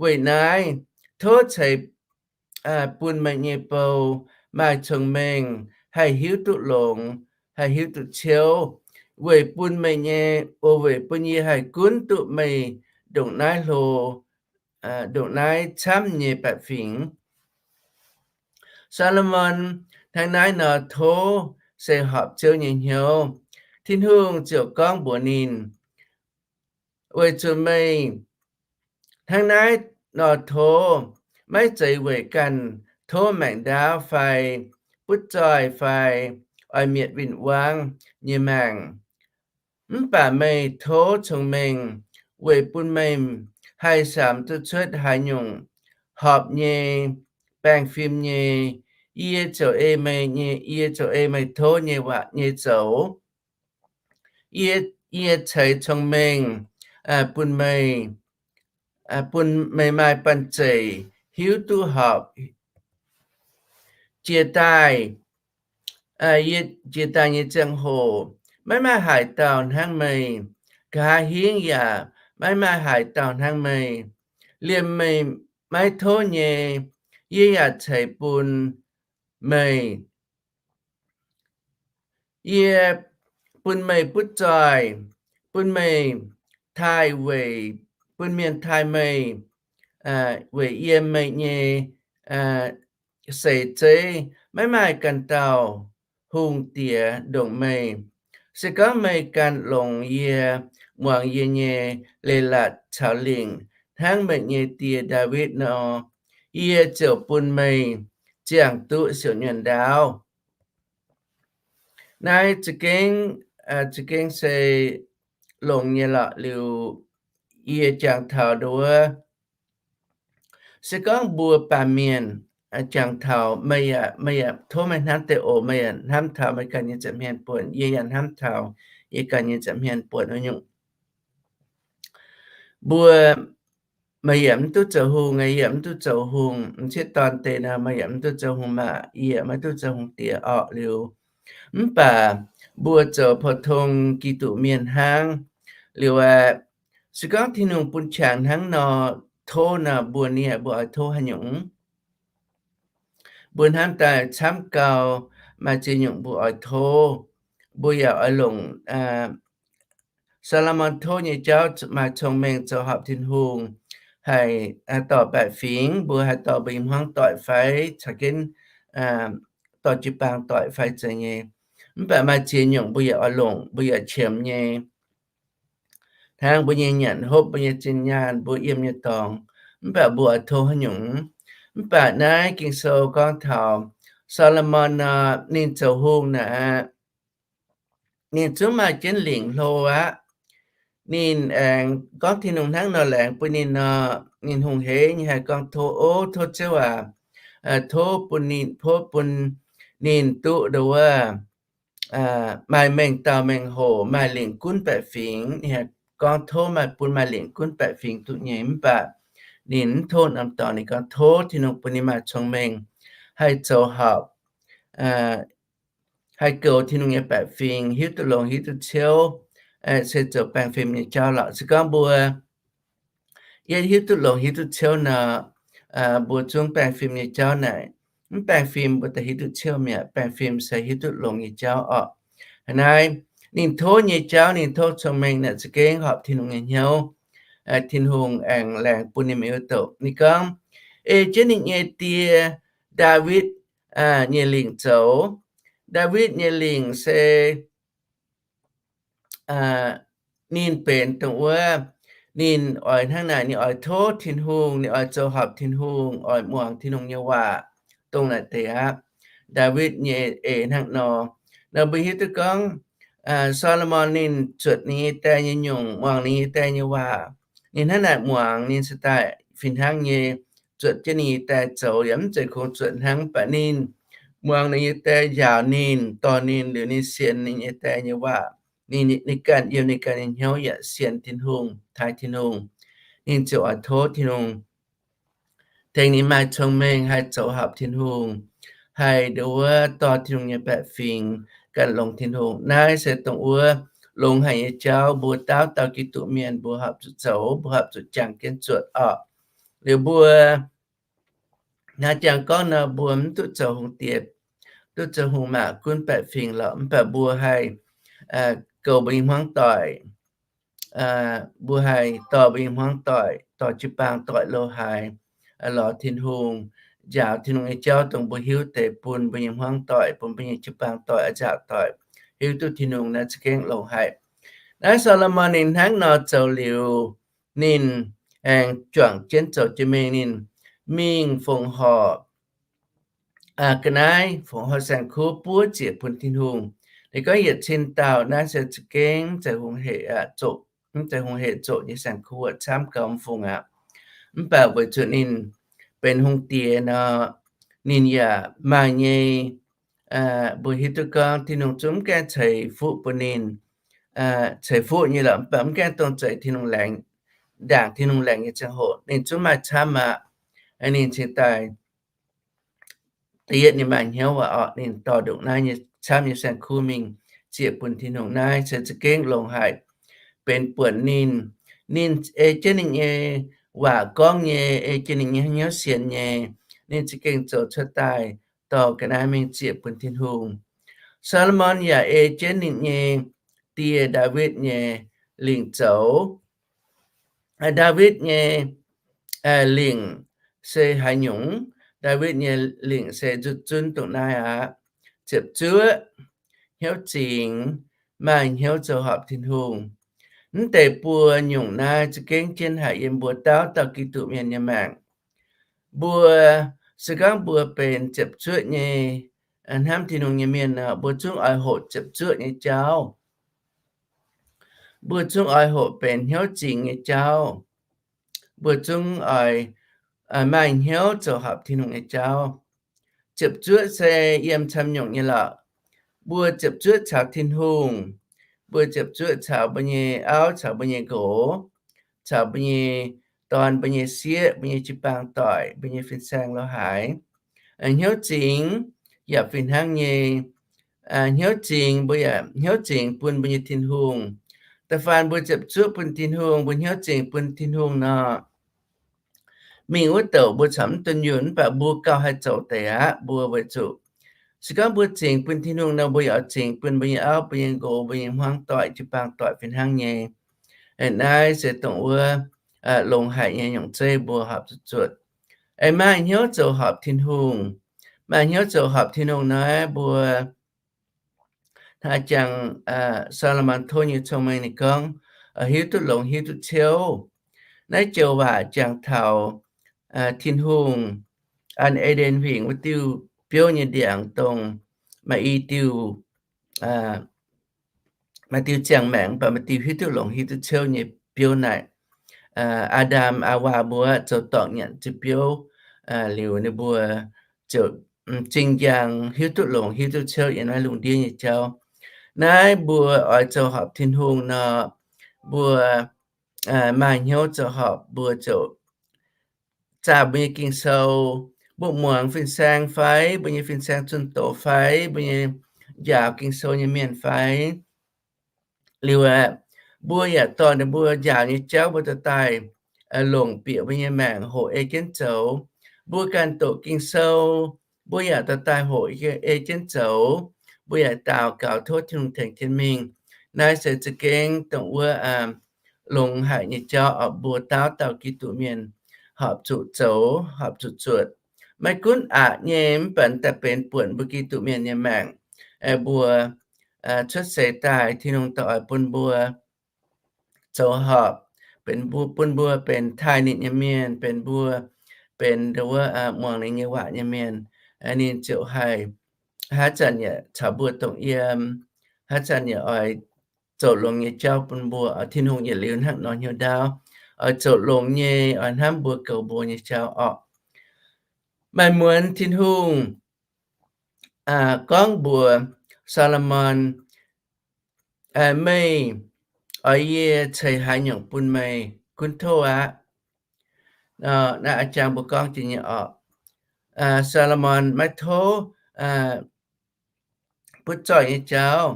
Weic naaiv, tov ceix bun meih nyei bou maaih cong-mengh, haih hiuv duqv longx, haih hiuv duqv ciouv, weic bun meih nyei, o weic bun yie haih gunv duqv meih ndongc naaiv hlo, ndongc naaiv camv nyei baeqc fingx. Saa^lo^morn hnangv naaiv nor tov se horpc Ziouv nyei hnyouv. Tin-Hungh ziouc gorngv mbuox ninh, Weic zuqc meih hnangv naaiv nor tov, maiv zeiz weic ganh tov maengc ndaauv fai butv zoih fai oix mietc win-wangv nyei maengc. Mv baac meih tov cong-mengh weic bun meih haih samx duqv cuotv haaix nyungc horpc nyei, baengh fim nyei. Yie ziouc ei meih nyei, yie ziouc ei meih tov nyei waac nyei zoux. Yie, yie ceix cong-mengh bun meih, bun meih maaih banh zeic hiuv duqv horpc jiex daaih, jiex daaih nyei ziangh hoc, maiv maaih haaix dauh hnangv meih. Nqa'haav hingv yaac maiv maaih haaix dauh hnangv meih. Liemh meih maiv tov nyei, yie yaac ceix bun meih. Yie bun meih butv zoih, bun meih taaih weic, bun mienh taaih meih weic yiem meih nyei seix zeiv. Maiv maaih ganh dauh hungh diex ndongc meih. Se gorngv meih ganh longx yie, muangx yie nyei leiz-latc caux lingc hnangv meih nyei die, Ndaawitv, nor, yie ziouc bun meih ziangh duqv siouc nyuonh ndaauv. Naaiv za'gengh, za'gengh se longx nyei lorqc. Liuz yie jangx taux nduov, se gorngv mbuo baamh mienh jangx taux, meih yaac, meih yaac tov meih hnamv deix oc, meih yaac hnamv taux meih ganh nyei nza'hmien buonc, yie yaac hnamv taux yie ganh nyei nza'hmien buonc wuov nyungc. Mbuo, meih yaac mv duqv zoux hungh, yie yaac mv duqv zoux hungh. M'sieqv dorn deix nor, meih yaac mv duqv zoux hungh maah, yie yaac maiv duqv zoux hungh diex orqc. Liuz, mv baac mbuo zoux pou-tong Giduc mienh hnangv. Liuz aeqv, se gorngv Tin-Hungh bun qangx hnangv nor, tov nor, mbuo nie, mbuo oix tov haaix nyungc? Mbuo hnamv daaih camv gau, maaih ziex nyungc mbuo oix tov. Mbuo yaac oix longc Saa^lo^morn tov nyei jauv, maaih cong-mengh, zoux horpc Tin-Hungh, haih dorh baeqc fingx, mbuo haih dorh mbuo nyei hmuangv doic fai caux jienv dorh jiu-baang doic fai zeiz nyei. Mv baac maaih ziex nyungc mbuo yaac oix longc, mbuo yaac qiemx nyei, hnangv mbuo nyei nyanc hopv, mbuo nyei zinh nyaanh, mbuo yiem nyei dorngx. Mv baac mbuo oix tov haaix nyungc? Mv baac naaiv Ging-Sou gorngv taux Saa^lo^morn nor, ninh zoux hungh naaic aqv, ninh zungv maaih jienv lingc hlo aqv. Ninh aengx gorngv Tin-Hungh hnangv nor laengz bun ninh nor, ninh hungh heiv nyei haih gorngv, Tov, o tov Ziouv aac, tov bun ninh, tov bun ninh duqv nduov maaih mengh dauh mengh hoc, maaih lingc gunv baeqc fingx. Ninh gorngv tov maaih, bun maaih lingc gunv baeqc fingx duqv nyei. Mv baac ninh mv tov norm dorngx. Ninh gorngv tov Tin-Hungh bun ninh maaih cong-mengh, haih zoux horpc, haih goux Tin-Hungh nyei baeqc fingx, hiuv duqv longx hiuv duqv ciouv, se zoux baengh fim nyei jauv lorqc. Se gorngv mbuo yie hiuv duqv longx hiuv duqv ciouv nor, mbuo zungv baengh fim nyei jauv naaic, mv baengh fim mbuo daaih hiuv duqv ciouv mi'aqv. Baengh fim se hiuv duqv longx nyei jauv orqc. Hnangv naaiv, ninh tov nyei jauv, ninh tov cong-mengh naaic za'gengh horpc Tin-Hungh nyei hnyouv. Tin-Hungh aengx laengz bun ninh mingh wuov douc. Ninh gorngv, ei jienv ninh nyei die, Ndaawitv, nyei lingc zoux. Ndaawitv nyei lingc se ninh benx dongh wuov, ninh oix hnangv naaic, ninh oix tov Tin-Hungh, ninh oix zoux horpc Tin-Hungh, oix muangx Tin-Hungh nyei waac, dongh naaic deix aqv. Ndaawitv nyei eix hnangv nor. Nor mbuo hiuv duqv gorngv, Saa^lo^morn ninh zuotc ninh nyei die nyei nyungc, muangx ninh nyei die nyei waac. Ninh hnangv naaic muangx, ninh se daaih fih hnangv nyei zuotc jienv ninh nyei die zoux, yaac mv zeiz kungx zuotc hnangv, mv baac ninh muangx ninh nyei die njaaux ninh, dorh ninh, liuz ninh sienx ninh nyei die nyei waac. Ninh, ninh ganh yiem ninh ganh nyei hnyouv yaac sienx Tin-Hungh, taaih Tin-Hungh. Ninh ziouc oix tov Tin-Hungh tengx ninh maaih cong-mengh haih zoux horpc Tin-Hungh, haih nduov dorh Tin-Hungh nyei baeqc fingx, ganh longx Tin-Hungh. Naaiv se dongh wuov longx haic nyei jauv, mbuo dauh dauh Giduc mienh mbuo horpc zuqc zoux, mbuo horpc zuqc jangx jienv zuotc orqc. Liuz mbuo naaiv jangx gorngv nor, mbuo mv duqv zoux hungh diex, duqv zoux hungh maac gunv baeqc fingx lorqc, mv baac mbuo haih goux mbuo nyei hmuangv doic. Mbuo haih dorh mbuo nyei hmuangv doic, dorh jiu-baang doic lo haaix, lorz Tin-Hungh, njaaux Tin-Hungh nyei jauv dongh mbuo hiuv deix bun mbuo nyei hmuangv doic, bun mbuo nyei jiu-baang doic, nzaaux doic, hiuv duqv Tin-Hungh naaiv za'gengh longx haic. Naaiv Saa^lo^morn ninh hnangv nor zoux liuz, ninh aengx juangc jienv zoux jiex mingh, ninh mingh fongc horc ga'naaiv, fongc horc saeng-kuv buov ziec bun Tin-Hungh. Ninh gorngv yietc cin dauh naaiv se za'gengh mv zeiz hungh hec zoqc, mv zeiz hungh hec zoqc nyei saeng-kuv, camv gau mv fungc aqv. Mv baac weic zuqc ninh benx hungh diex nor, ninh yaac maaih nyei, mbuo hiuv duqv gorngv Tin-Hungh zungv mv gaengh ceix fuqv bun ninh, ceix fuqv nyei lorqc, mv baac mv gaengh dongh zeix Tin-Hungh laengz, ndaangc Tin-Hungh laengz nyei ziangh hoc ninh zungv maaih camv aqv. Ninh cingx daaih da'yietv ninh maaih hnyouv waac orqc, ninh dorh ndongc naaiv nyei camv nyei saeng-kuv mingh ziec bun Tin-Hungh. Naaiv se za'gengh longx haic, benx buonc ninh, ninh ei jienv ninh nyei waac gorngv nyei, ei jienv ninh nyei hnyouv sienx nyei, ninh za'gengh zoux cuotv daaih dorh ga'naaiv mingh ziec bun Tin-Hungh. Saa^lo^morn yaac ei jienv ninh nyei die Ndaawitv nyei lingc zoux. Ndaawitv nyei lingc se haaix nyungc? Ndaawitv nyei lingc se nzutv zunv dongh naaiv aqv. Ziepc zuoqv, hnyouv zingx, maaih hnyouv zoux horpc Tin-Hungh. Mv deix buo nyungc naaiv za'gengh jienv haic yiem mbuo dauh dauh Giduc mienh nyei maengc. Mbuo, se gorngv mbuo benx ziepc zuoqv nyei, hnamv Tin-Hungh nyei mienh nor, mbuo zungv oix hoqc ziepc zuoqv nyei jauv. Mbuo zungv oix hoqc benx hnyouv zingx nyei jauv. Mbuo zungv oix maaih hnyouv zoux horpc Tin-Hungh nyei jauv. Ziepc zuoqv se yiem camv nyungc nyei lorqc. Mbuo ziepc zuoqv caux Tin-Hungh, mbuo ziepc zuoqv caux mbuo nyei auv, caux mbuo nyei nqox, caux mbuo nyei dorn, mbuo nyei sieqv, mbuo nyei jiu-baang doic, mbuo nyei fin-saeng lo haaix. Hnyouv zingx yaac fih hnangv nyei. Hnyouv zingx, mbuo yaac hnyouv zingx bun mbuo nyei Tin-Hungh. Da'faanh mbuo ziepc zuoqv bun Tin-Hungh, mbuo hnyouv zingx bun Tin-Hungh nor, mingh wuov douc mbuo corc mv dunh yunh, mv baac mbuo gauh haih zoux deix aqv. Mbuo weic zuqc se gorngv mbuo zingx bun Tin-Hungh nor, mbuo yaac oix zingx bun mbuo nyei auv, mbuo nyei nqox, mbuo nyei hmuangv doic, jiu-baang doic fih hnangv nyei. Naaiv se dongh wuov longx haic nyei nyungc zeiv mbuo horpc zuqc zuotc. Aengx maaih hnyouv zoux horpc Tin-Hungh. Maaih hnyouv zoux horpc Tin-Hungh nor, mbuo hnangv jangx Saa^lo^morn Tov nyei cong-mengh ninh gorngv, hiuv duqv longx hiuv duqv ciouv. Naaiv joux waac jangx taux Tin-Hungh an E^nden Huingx wuov diuh biouv nyei ndiangx, dongh maaih i diuh, maaih diuh ziangh maengc, mv baac maaih diuh hiuv duqv longx hiuv duqv ciouv nyei biouv naaic. Aa^ndam, Aawaa mbuo zoux dorngc nyanc ziouc biouv, liuz ninh mbuo ziouc m'zing njang hiuv duqv longx hiuv duqv ciouv yiem naaiv lungh ndiev nyei jauv. Naaiv mbuo oix zoux horpc Tin-Hungh nor, mbuo maaih hnyouv zoux horpc, mbuo ziouc zaah mbuo nyei Ging-Sou. Mbuo muangx fin-saeng fai mbuo nyei fin-saeng zunh doz fai mbuo nyei njaaux Ging-Sou nyei mienh fai, liuz aeqv, mbuo yaac dorh ninh mbuo njaaux nyei jauv mbuo dorh daaih longc bieqc mbuo nyei maengc hoqc ei jienv zoux. Mbuo ganh doqc Ging-Sou, mbuo yaac dorh daaih hoqc ei jienv zoux. Mbuo yaac daux gaux tov Tin-Hungh tengx jienv mingh. Naaiv se za'gengh dongh wuov longx haic nyei jauv oc, mbuo dauh dauh Giduc mienh horpc zuqc zoux, horpc zuqc zuotc. Maiv gunv aqc nyei mv baac daaih benx buonc mbuo Giduc mienh nyei maengc. Mbuo cuotv seix daaih, Tin-Hungh daaih oix bun mbuo zoux horpc, benx mbuo, bun mbuo benx taaih ninh nyei mienh, benx mbuo, benx wuov muangx ninh nyei waac nyei mienh. Ninh ziouc haih haaix zanc yaac caux mbuo dongh yiem, haaix zanc yaac oix zoux longx nyei jauv bun mbuo. Tin-Hungh yietc liuz hnangv nor hnyouv ndaauv, oix zoux longx nyei, oix hnamv mbuo goux mbuo nyei jauv orqc. Maaih muonz Tin-Hungh gorngv mbuox Saa^lo^morn, meih oix yie ceix haaix nyungc bun meih gunv tov aqv. Naaiv a'jang mbuo gorngv jiex nyei orqc. Saa^lo^morn maiv tov butv zoih nyei jauv.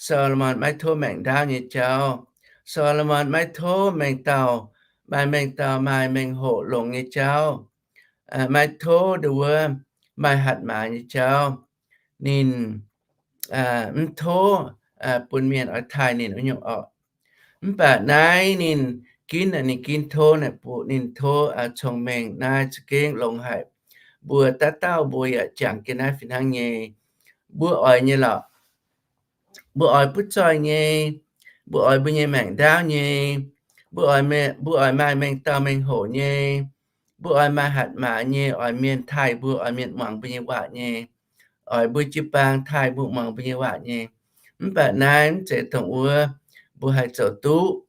Saa^lo^morn maiv tov maengc ndaauv nyei jauv. Saa^lo^morn maiv tov mengh dauh, maaih mengh dauh maaih mengh hoc longx nyei jauv. Maiv tov nduov wuov maaih hatc maaz nyei jauv. Ninh mv tov bun mienh oix taaih ninh wuov nyungc orqc. Mv baac naaiv ninh ginv, ninh ginv tov naaic, bun ninh tov cong-mengh. Naaiv za'gengh longx haic. Mbuo dauh dauh mbuo yaac jangx jienv naaiv fih hnangv nyei. Mbuo oix nyei lorqc. Mbuo oix butv zoih nyei. Mbuo oix mbuo nyei maengc ndaauv nyei. Mbuo oix, mbuo oix maaih mengh dauh mengh hoc nyei. Mbuo oix maaih hatc maaz nyei, oix mienh taaih mbuo, oix mienh muangx mbuo nyei waac nyei, oix mbuo jiu-baang taaih mbuo, muangx mbuo nyei waac nyei. Mv baac naaiv mv zeiz dongh wuov mbuo haih zoux duqv.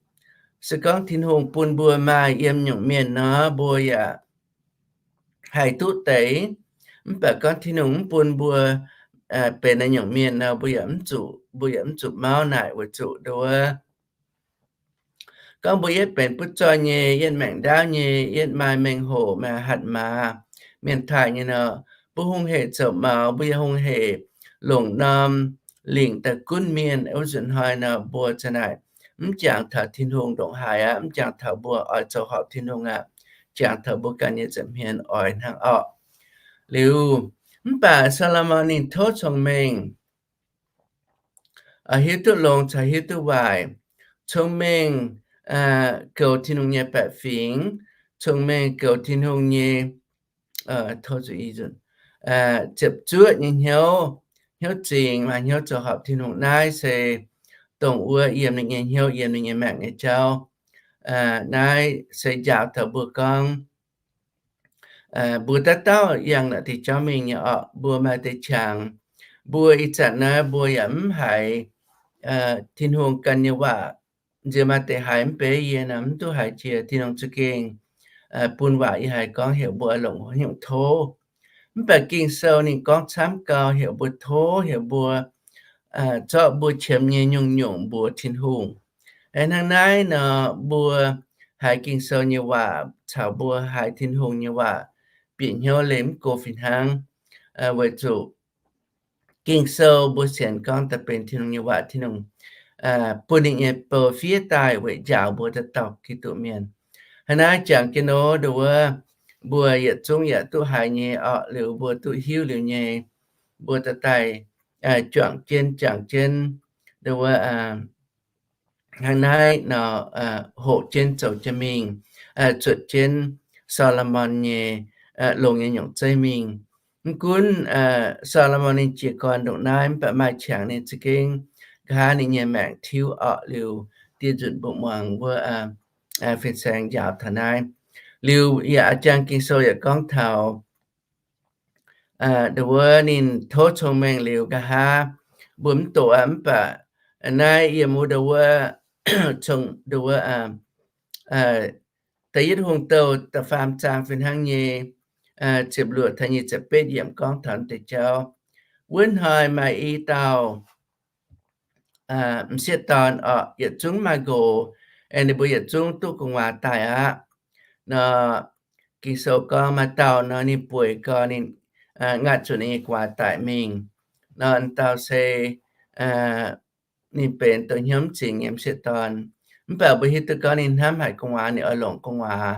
Se gorngv Tin-Hungh bun mbuo maaih yiem nyungc mienh nor, mbuo yaac haih duqv deix. Mv baac gorngv Tin-Hungh mv bun mbuo benx naaiv nyungc mienh nor, mbuo yaac mv zuqc, mbuo yaac mv zuqc mauv naaic weic zuqc nduov gorngv mbuo yietv benx butv zoih nyei, yietv maengc ndaauv nyei, yietv maaih mengh hoc, maaih hatc maaz, mienh taaih nyei nor, mbuo hungh heic zoux maux, mbuo yaac hungh heic longc norm lingc daaih gunv mienh. Wuov nzunc hnoi nor mbuo za'naaic mv jangx taux Tin-Hungh ndongc haaix aqv, mv jangx taux mbuo oix zoux horpc Tin-Hungh aqv, jangx taux mbuo ganh nyei nza'hmien oix hnangv orqc. Liuz, mv baac Saa^lo^morn ninh tov cong-mengh, hiuv duqv longx caux hiuv duqv waaic. Cong-mengh goux Tin-Hungh nyei baeqc fingx. Cong-mengh goux Tin-Hungh nyei, tov zuqc i nzunc, ziepc zuoqv nyei hnyouv, hnyouv zingx maaih hnyouv zoux horpc Tin-Hungh. Naaiv se dongh wuov yiem ninh nyei hnyouv, yiem ninh nyei maengc nyei jauv. Naaiv se njaaux taux mbuo gorngv mbuo dauh dauh yangh naaic deix jauv mingh nyei orqc. Mbuo maaih deix qangx, mbuo ih zanc naaiv mbuo yaac mv haiz Tin-Hungh ganh nyei waac. Nziex maaih deix haiz mv bei yie nor, mv duqv haiz jiex. Tin-Hungh za'gengh bun waac yie haiz gorngv heuc mbuo longc hnyouv tov. Mv baac Ging-Sou ninh gorngv camv gau, heuc mbuo tov, heuc mbuo zorqv mbuo qiemx nyei nyungc-nyungc mbuox Tin-Hungh. Hnangv naaiv nor, mbuo haiz Ging-Sou nyei waac caux mbuo haiz Tin-Hungh nyei waac bieqc hnyouv leih mv go fih hnangv, weic zuqc Ging-Sou mbuo sienx gorngv daaih benx Tin-Hungh nyei waac. Tin-Hungh bun ninh nyei bou fiev daaih weic njaaux mbuo dauh dauh Giduc mienh. Hnangv naaiv jangx jienv nor, nduov wuov, mbuo yietc zungv yaac duqv haiz nyei orqc, liuz mbuo duqv hiuv liuz nyei, mbuo daaih daaih juangc jienv, jangx jienv, nduov wuov, hnangv naaiv nor, hoqc jienv zoux jienv mingh, zuotc jienv Saa^lo^morn nyei longx nyei nyungc zeiv mingh. Mv gunv Saa^lo^morn ninh jiez gorn ndongc naaiv, mv baac maaih qangx ninh za'gengh nqa'haav ninh nyei maengc tiuv orqc. Liuz dieh nzunc mbuo muangx wuov fin-saeng njaaux taux naaiv. Liuz yaac a'jang Ging-Sou yaac gorngv taux nduov wuov ninh tov cong-mengh liuz nqa'haav mbuo mv doqc aqv. Mv baac naaiv yiem wuov nduov wuov, nduov wuov, Da'yietv Hungh Douh da'faam zaang fih hnangv nyei ziepc luoqc taux nyic ziepc betv yiemc gorngv taux deix jauv. Wuov hnoi maaih i dauh m'sieqv dorn orqc, yietc zungv maaih nqox, ninh mbuo yietc zungv duqv gu'nguaaz daaih aqv. Nor Ging-Sou gorngv maaih dauh nor ninh bueix gau, ninh ngaatc zuqc ninh nyei gu'nguaaz daic mingh. Nor dauh se ninh benx dongh hnyouv mv zingx nyei m'sieqv dorn. Mv baac mbuo hiuv duqv gorngv ninh hnamv haic gu'nguaaz, ninh oix longc gu'nguaaz.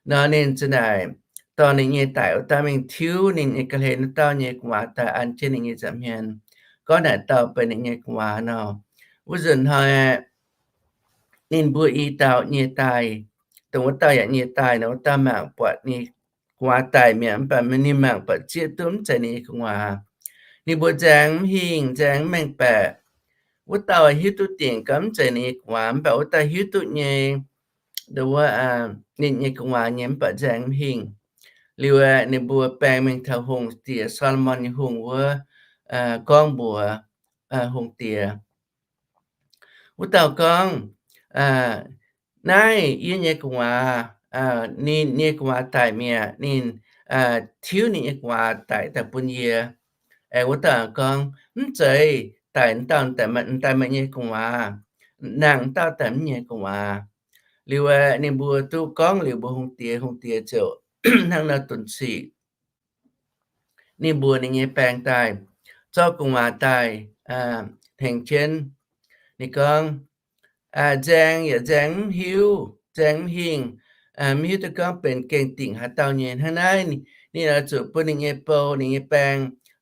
Nor ninh za'naaic dorh ninh nyei daic wuov dauh mingh tiuv ninh nyei ga'hlen wuov dauh nyei gu'nguaaz daaih an jienv ninh nyei nza'hmien, gorngv naaic dauh benx ninh nyei gu'nguaaz nor. Wuov nzunc hnoi ninh mbuo i dauh nyie daaih, dongh wuov dauh yaac nyie daaih nor, wuov dauh mangc buatc ninh gu'nguaaz daic mi'aqv, mv baac ninh mangc buatc zieqv duqv mv zeiz ninh nyei gu'nguaaz. Ninh mbuo nzaeng mv hingh, nzaeng mv mengh baeqc. Wuov dauh hiuv duqv dingc gorngv mv zeiz ninh nyei gu'nguaaz, mv baac wuov dauh hiuv duqv nyei, nduov wuov, ninh nyei gu'nguaaz nyei, mv baac nzaeng mv hingh. Liuz aeqv, ninh mbuo baeng mingh taux hungh diex, Saa^lo^morn nyei hungh wuov, gorngv mbuox hungh diex, wuov dauh gorngv, naaiv yie nyei gu'nguaaz, ninh nyei gu'nguaaz daic mi'aqv. Ninh tiuv ninh nyei gu'nguaaz daic daaih bun yie. Aengx wuov dauh gorngv, mv zeiz, daic wuov dauh daaih meih nyei gu'nguaaz, nangh dauh daaih mv nyei gu'nguaaz. Liuz aeqv, ninh mbuo duqv gorngv liuz mbuox hungh diex, hungh diex ziouc hnangv nor dunx sic. Ninh mbuox ninh nyei baeng daaih, zorqv gu'nguaaz daaih hnengx jienv. Ninh gorngv, nzaeng yaac nzaeng mv hiuv, nzaeng mv hingh, mv hiuv duqv gorngv benx gengh dingc haaix dauh nyei. Hnangv naaiv ninh oix zuqc bun ninh nyei bou, ninh nyei baeng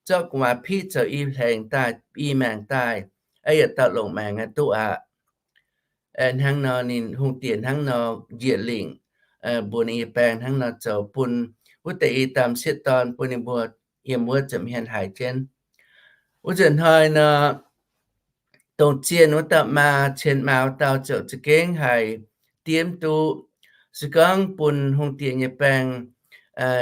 zorqv gu'nguaaz piqv zoux i hlengx daaih, i maengc daaih, yietc dauh longc maengc aqv, duqv aqv. Hnangv nor ninh hungh diex hnangv nor njiec lingc, mbuox ninh nyei baeng hnangv nor zoux, bun wuov deix i dauh m'sieqv dorn, bun ninh mbuo yiem wuov ziepc hmien haiz jienv. Wuov nzunc hnoi nor, dongh zienh wuov dauh maa, cien maa wuov dauh ziouc za'gengh haiz diev mv duqv. Se gorngv bun hungh diex nyei baeng,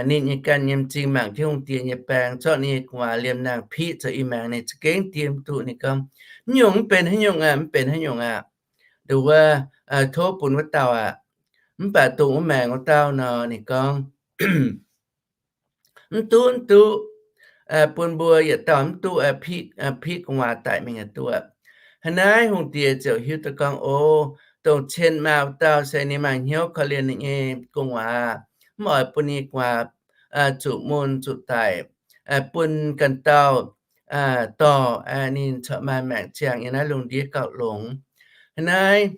ninh nyei ganh nyei m'zing mangc jienv hungh diex nyei baeng zorqv ninh nyei gu'nguaaz liemh nangh piqv zoux i maengc, ninh za'gengh diev mv duqv. Ninh gorngv, mv nyungc, mv benx haaix nyungc aqv, mv benx haaix nyungc aqv. Nduov wuov, tov bun wuov dauh aqv. Mv baac dongh wuov maengx wuov dauh nor, ninh gorngv, mv duqv, mv duqv. bun mbuo yietc dauh mv duqv piqv gu'nguaaz daic mingh duqv. Hnangv naaiv hungh diex ziouc hiuv duqv gorngv, O, dongh cien maaz wuov dauh se ninh mangc hnyouv korv-lienh ninh nyei gu'nguaaz, mv oix bun ninh nyei gu'nguaaz zuqc mun zuqc daic, bun ganh dauh dorh ninh corc maaih maengc ziangh yiem naaiv lungh ndiev gauh longx. Hnangv naaiv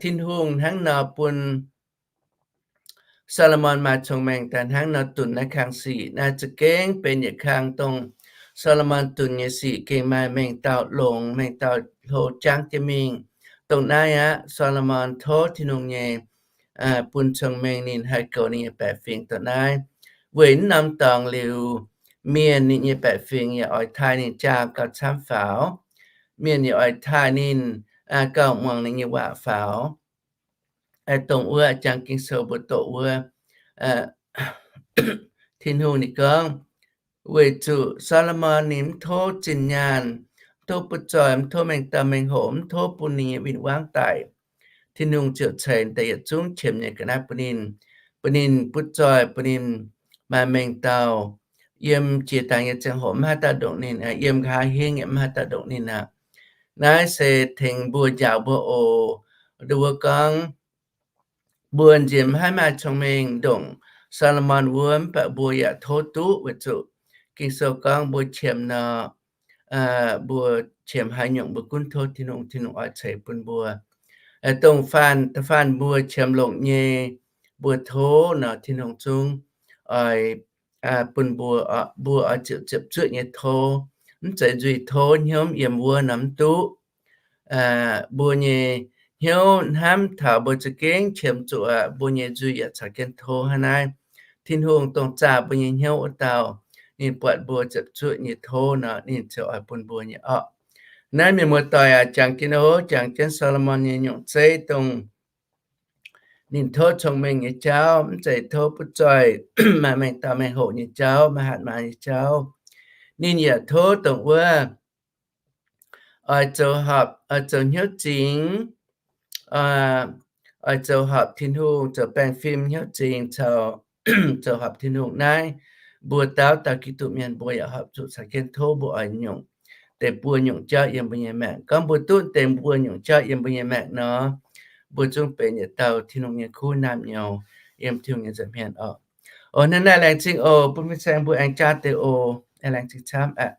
Tin-Hungh hnangv nor bun Saa^lo^morn maaih cong-mengh daaih hnangv nor dunx naaiv kang sic. Naaiv za'gengh benx yietc kang dongh Saa^lo^morn dunx nyei sic gengh maaih mengh dauh longx, mengh dauh hlo jangv jienv mingh. Dongh naaiv aqv, Saa^lo^morn tov Tin-Hungh nyei bun cong-mengh ninh haih goux ninh nyei baeqc fingx dongh naaiv. Weic naaiv norm dorngx liuz, mienh ninh nyei baeqc fingx yaac oix taaih ninh jaang gauh camv faaux. Mienh yaac oix taaih ninh gauh muangx ninh nyei waac faaux. Dongh wuov jangx Ging-Sou mbuo doqc wuov, Tin-Hungh ninh gorngv, weic zuqc Saa^lo^morn ninh mv tov zinh nyaanh, mv tov butv zoih, mv tov mengh dauh mengh hoc, mv tov bun ninh nyei win-wangv daic, Tin-Hungh ziouc ceix daaih yietc zungv qiemx nyei ga'naaiv bun ninh, bun ninh butv zoih, bun ninh maaih mengh dauh, yiem jiex dangx nyei ziangh hoc mv haih daaih ndongc ninh, yiem nqa'haav hingv yaac mv haih daaih ndongc ninh aqv. Naaiv se tengx mbuo njaaux mbuo oc. Nduov wuov gorngv, mbuo nziex mv haih maaih cong-mengh ndongc Saa^lo^morn wuov, mv baac mbuo yaac tov duqv weic zuqc Ging-Sou gorngv mbuo qiemx nor, mbuo qiemx haaix nyungc mbuo gunv tov Tin-Hungh, Tin-Hungh oix ceix bun mbuo. Dongh faanh, da'faanh mbuo qiemx longc nyei, mbuo tov nor Tin-Hungh zungv oix bun mbuo, mbuo oix ziepc, ziepc zuoqv nyei tov. Mv zeiz nzuih tov hnyouv mv yiem wuov nor mv duqv. Mbuo nyei hnyouv hnamv taux mbuo za'gengh qiemx zuqc aqv, mbuo nyei nzuih yaac caux jienv tov hnangv naaiv. Tin-Hungh dongh zaah mbuo nyei hnyouv wuov dauh, ninh buatc mbuo ziepc zuoqv nyei tov nor, ninh ziouc oix bun mbuo nyei orqc. Naaiv mienh muoz-doic aac, jangx jienv oc, jangx jienv Saa^lo^morn nyei nyungc zeiv dongh ninh tov cong-mengh nyei jauv, mv zeiz tov butv zoih, maaih mengh dauh mengh hoc nyei jauv, maaih hatc maaz nyei jauv. Ninh yaac tov dongh wuov oix zoux horpc, oix zoux hnyouv zingx, oix zoux horpc Tin-Hungh, zoux baengh fim hnyouv zingx caux zoux horpc Tin-Hungh naaiv, mbuo dauh dauh Giduc mienh mbuo yaac horpc zuqc caux jienv tov mbuo oix nyungc deix buo nyungc jauv yiem mbuo nyei maengc. Gorngv mbuo duqv deix buo nyungc jauv yiem mbuo nyei maengc nor, mbuo zungv benx yietc dauh Tin-Hungh nyei kuv naamh nyouz yiem Tin-Hungh nyei nza'hmien orqc. Oc, hnangv naaiv laengz zingh oc, bun fin-saeng mbuo aengx jaa deix oc. Laengz zingh camv aqv.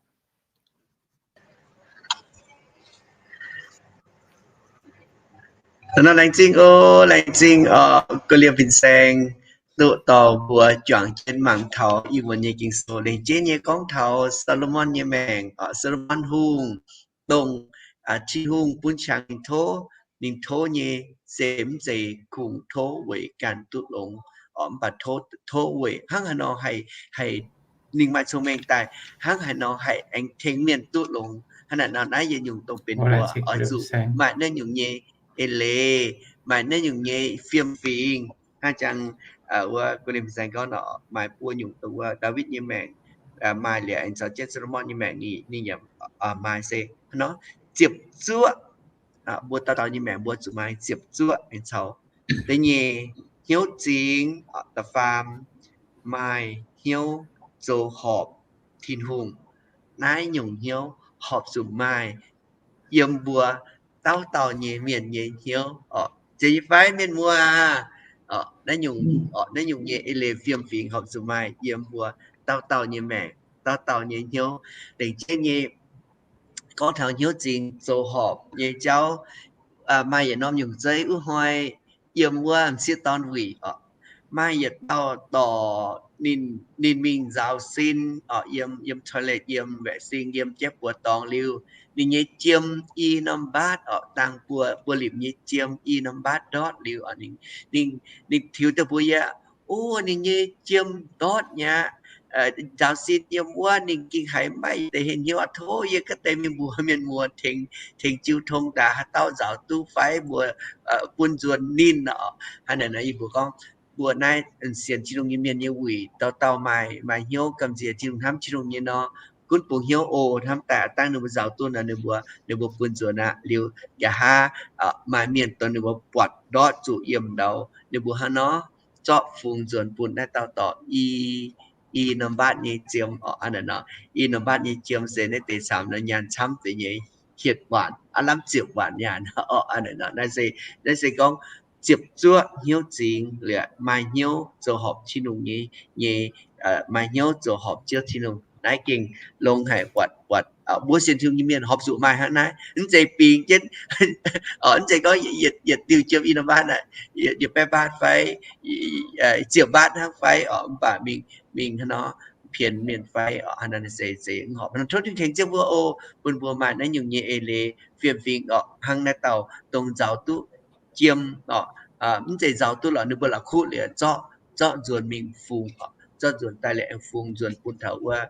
Nor laengz zingh oc, laengz zingh oc, ga'liemh fin-saeng, duqv dorh mbuo juangc jienv mangc taux ih muonz nyei Ging-Sou, laengz jienv nyei gorngv taux Saa^lo^morn nyei maengc, Saa^lo^morn Hungh, dongh Tin-Hungh bun qangx ninh tov, ninh tov nyei se mv zeiz kungx tov weic ganh duqv longx, mv baac tov, tov weic hnangv haaix nor haih, haih ninh maaih cong-mengh daaih, hnangv haaix nor haih aengx tengx mienh duqv longx. Hnangv naaic nor naaiv yietc nyungc dongh benx mbuo oix zuqc maaih naaiv nyungc nyei eix leiz, maaih naaiv nyungc nyei fiem-fingx. Hnangv jangx wuov ga'liemh fin-saeng gorngv nor, maaih buo nyungc dongh wuov Ndaawitv nyei maengc maaih liuz, aengx caux jienv Saa^lo^morn nyei maengc ninh, ninh yaac maaih se hnangv nor ziepc zuoqv. Mbuo dauh dauh nyei maengc mbuo zuqc maaih ziepc zuoqv aengx caux da'nyeic hnyouv zingx, da'faam maaih hnyouv zoux horpc Tin-Hungh. Naaiv nyungc hnyouv horpc zuqc maaih yiem mbuo dauh dauh nyei mienh nyei hnyouv oc. Zeiz nyei fai mienh muoz? Naaiv nyungc, naaiv nyungc nyei eix leiz fiem-fingx horpc zuqc maaih yiem mbuo dauh dauh nyei maengc, dauh dauh nyei hnyouv. Laengz jienv nyei gorngv taux hnyouv zingx zoux horpc nyei jauv, maaih yietc norm nyungc zeiv wuov hnoi yiem wuov m'sieqv dorn wuic oc, maaih yietc dauh dorc ninh, ninh mingh nzaaux sin oc, yiem, yiem toilet, yiem แว็กซิน, yiem jaiv buoz dorngx liuz, ninh nyei jiem i norm mbaatv oc, dangh buoz, buoz limc nyei jiem i norm mbaatv ndortv liuz oc, ninh, ninh tiux daaih mbuox yie, O, ninh nyei jiem ndortv nyei aqv. Nzaaux sin yiem wuov ninh gengh haiz maiv maaih deix hnyouv aqv. Tov yie gaav deix mingh mbuox mienh muoz tengx, tengx jiu tong daaih haaix dauh nzaaux duqv fai mbuo bun nzuonx ninh oc. Hnangv naaic nor yie mbuox gorngv, mbuo naaiv sienx Tin-Hungh nyei mienh nyei wuic dauh dauh maaih, maaih hnyouv gamh nziex Tin-Hungh hnamv Tin-Hungh nyei nor, gunv bungx hnyouv oc. Hnamv daaih aav dangh ninh mbuo nzaaux duqv nor ninh mbuo, ninh mbuo bun nzuonx aqv. Liuz nqa'haav maaih mienh dongh ninh mbuo buatc ndortv zuqc yiem ndau, ninh mbuo hnangv nor zorqv fungx nzuonx bun naaiv dauh dorc i i norm mbaatv nyei jiem oc. Hnangv naaic nor, i norm mbaatv nyei jiem se naaiv deix camv nor nyaanh camv deix nyei hietc waanc, aav lamh ziepc waanc nyaanh oc. Hnangv naaic nor, naaiv se, naaiv se gorngv ziepc zuoqv hnyouv zingx liuz maaih hnyouv zoux horpc Tin-Hungh nyei, nyei, maaih hnyouv zoux horpc Ziouv Tin-Hungh. Naaiv gengh longx haic, buatc, buatc mbuo sienx Tin-Hungh nyei mienh horpc zuqc maaih hnangv naaiv. Mv zeiz bingx jienv, mv zeiz gorngv yietc diuh jiem i norm mbaatv naaiv, yietc baeqv mbaatv fai ziepc mbaatv hnangv fai oc, mv baac mingh, mingh hnangv nor pienx mienh fai oc. Hnangv naaiv se, se mv horpc. Tov Tin-Hungh tengx Ziouv mbuo oc, bun mbuo maaih naaiv nyungc nyei eix leiz fiem-fingx oc, hnangv naaiv dauh dongh nzaaux duqv jiem oc, mv zeiz nzaaux duqv lorqc, ninh mbuo la'kuqv liuz zorqv, zorqv nzuonx mingh fungx oc, zorqv nzuonx daaih liuz aengx fungx nzuonx bun taux wuov,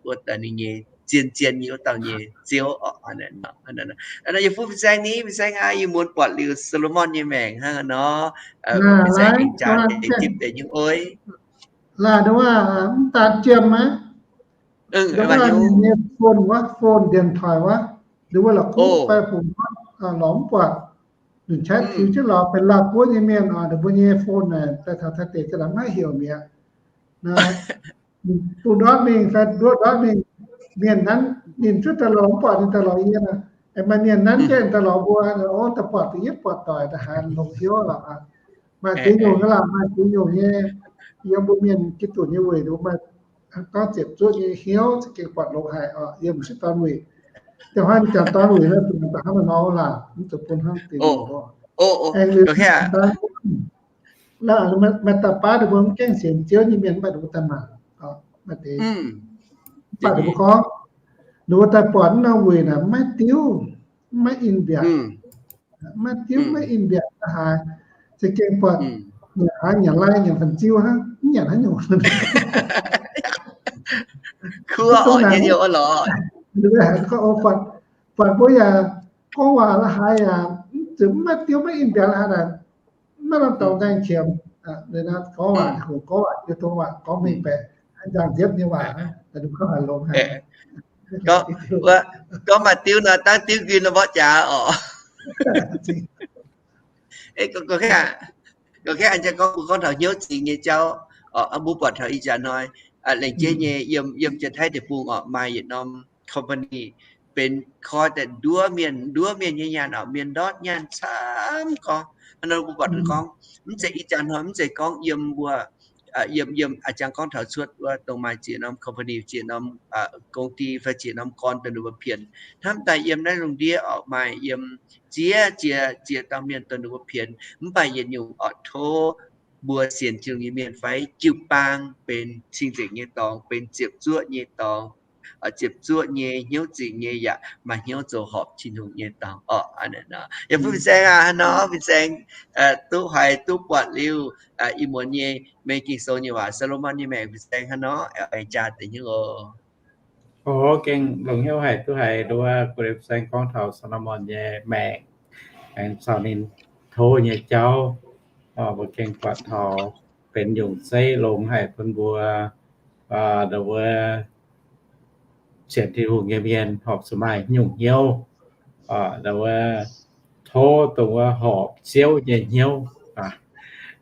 wuov dauh ninh nyei zien-zien nyei wuov dauh nyei ziouv oc. Hnangv naaic, yie fuqv fin-saeng ni, fin-saeng aac, yie muonz buatc liuz Saa^lo^morn nyei maengc hnangv nor, fin-saeng aengx jaax deix jipv deix nyungc oix. Laaix wuov mv daan jiem aqv, ninh nyei phone wuov, phone điện thoại wuov, ninh wuov la'kuqv fai fungx wuov, lorz mv buatc. Ninh caaiv tiux jienv lorz benx Laauv-Guoqv nyei mienh oc, ninh mbuo nyei phone naaic daaih taux Taiv deic ga'naaiv maiv heuc mi'aqc. Bung ndortv mingh fai nduov ndortv mingh, mienh nanv ninh cuotv daaih lorz mv buatc ninh daaih lorz yie. Aengx maaih mienh nanv jienv daaih lorz mbuo, o, daaih buatc da'yietv buatc doic daaih haiz longx hnyouv lorqc. Maaih ziex nyungc nyei lorqc, maaih ziex nyungc nyei. Yiem mbuo mienh Giduc nyei wuic nduov maaih gorngv ziepc zuoqv nyei hnyouv za'gengh buatc longx haic oc, yiem m'sieqv dorn wuic. Da'faanh jangx dorn wuic naaiv, zuqc hnangv nor laangc, mv zuqc bun hnangv deix. Maaih dauh baav ninh mbuo mv gaengh sienx Ziouv nyei mienh, mv baac ninh mbuo daaih mangc, mv baac ninh mbuo gorngv, ninh mbuo daaih buatc naaiv wuic naaic maiv diuv, maiv in mbiaatc, maiv diuv maiv in mbiaatc haaix, za'gengh buatc nyanc haaix nyanc lai nyanc fan-ziu hnangv, mv nyanc haaix nyungc. Buatc mbuo yaac gorngv waac la'haaix yaac mv zuqc maiv diuv maiv in mbiaatc haaix naaic, maiv lamh dorngx nqaang qiemx. Gorngv waac, gorngv waac, yie tongx waac gorngv mengh baeqc, nzangc nziepv nyei waac, gorngv haaix longx haic. Gorngv maaih diuv nor, dangv diuv nquin nor mborqv jaax oc. Gorngv, gorngv taux hnyouv zingx nyei jauv, mbuo buatc taux ih jaax hnoi, lengc jeiv nyei yiem, yiem Janx-Taiv deic-bung oc, maaih yietc norm company benx koi daaih nduov mienh, nduov mienh nyei nyaanh oc, mienh ndortv nyaanh camv gorngv. Hnangv nor mbuo buatc gorngv, mv zeiz ih jaax hnoi, mv zeiz gorngv yiem mbuo, yiem, yiem a'jang gorngv taux cuotv wuov dongh maaih ziex norm company, ziex norm công ty fai ziex norm gorn dongh ninh mbuo pienx. Hnamv daaih yiem naaiv lungh ndiev oc, maaih yiem ziex, ziex, ziex dauh mienh dongh ninh mbuo pienx. Mv baac yietc nyungc oc, tov mbuo sienx Tin-Hungh nyei mienh fai jiu-baang benx cing-nzengc nyei dorngx, benx ziepc zuoqv nyei dorngx, ziepc zuoqv nyei, hnyouv zingx nyei, yaac maaih hnyouv zoux horpc Tin-Hungh nyei dorngx oc. Yaac bun fin-saeng aac, hnangv nor fin-saeng duqv haiz duqv buatc liuz ih muonz nyei mengh Ging-Sou nyei waac, Saa^lo^morn nyei maengc, fin-saeng hnangv nor aengx jaa deix nyungc oc. O, gengh longx hnyouv haic duqv haiz nduov guv fin-saeng gorngv taux Saa^lo^morn nyei maengc, aengx caux ninh tov nyei jauv. Mbuo gengh buatc taux benx nyungc zeiv longx haic bun mbuo, nduov wuov sienx Tin-Hungh nyei mienh horpc zuqc maaih nyungc hnyouv, nduov wuov tov dongh wuov horpc Ziouv nyei hnyouv.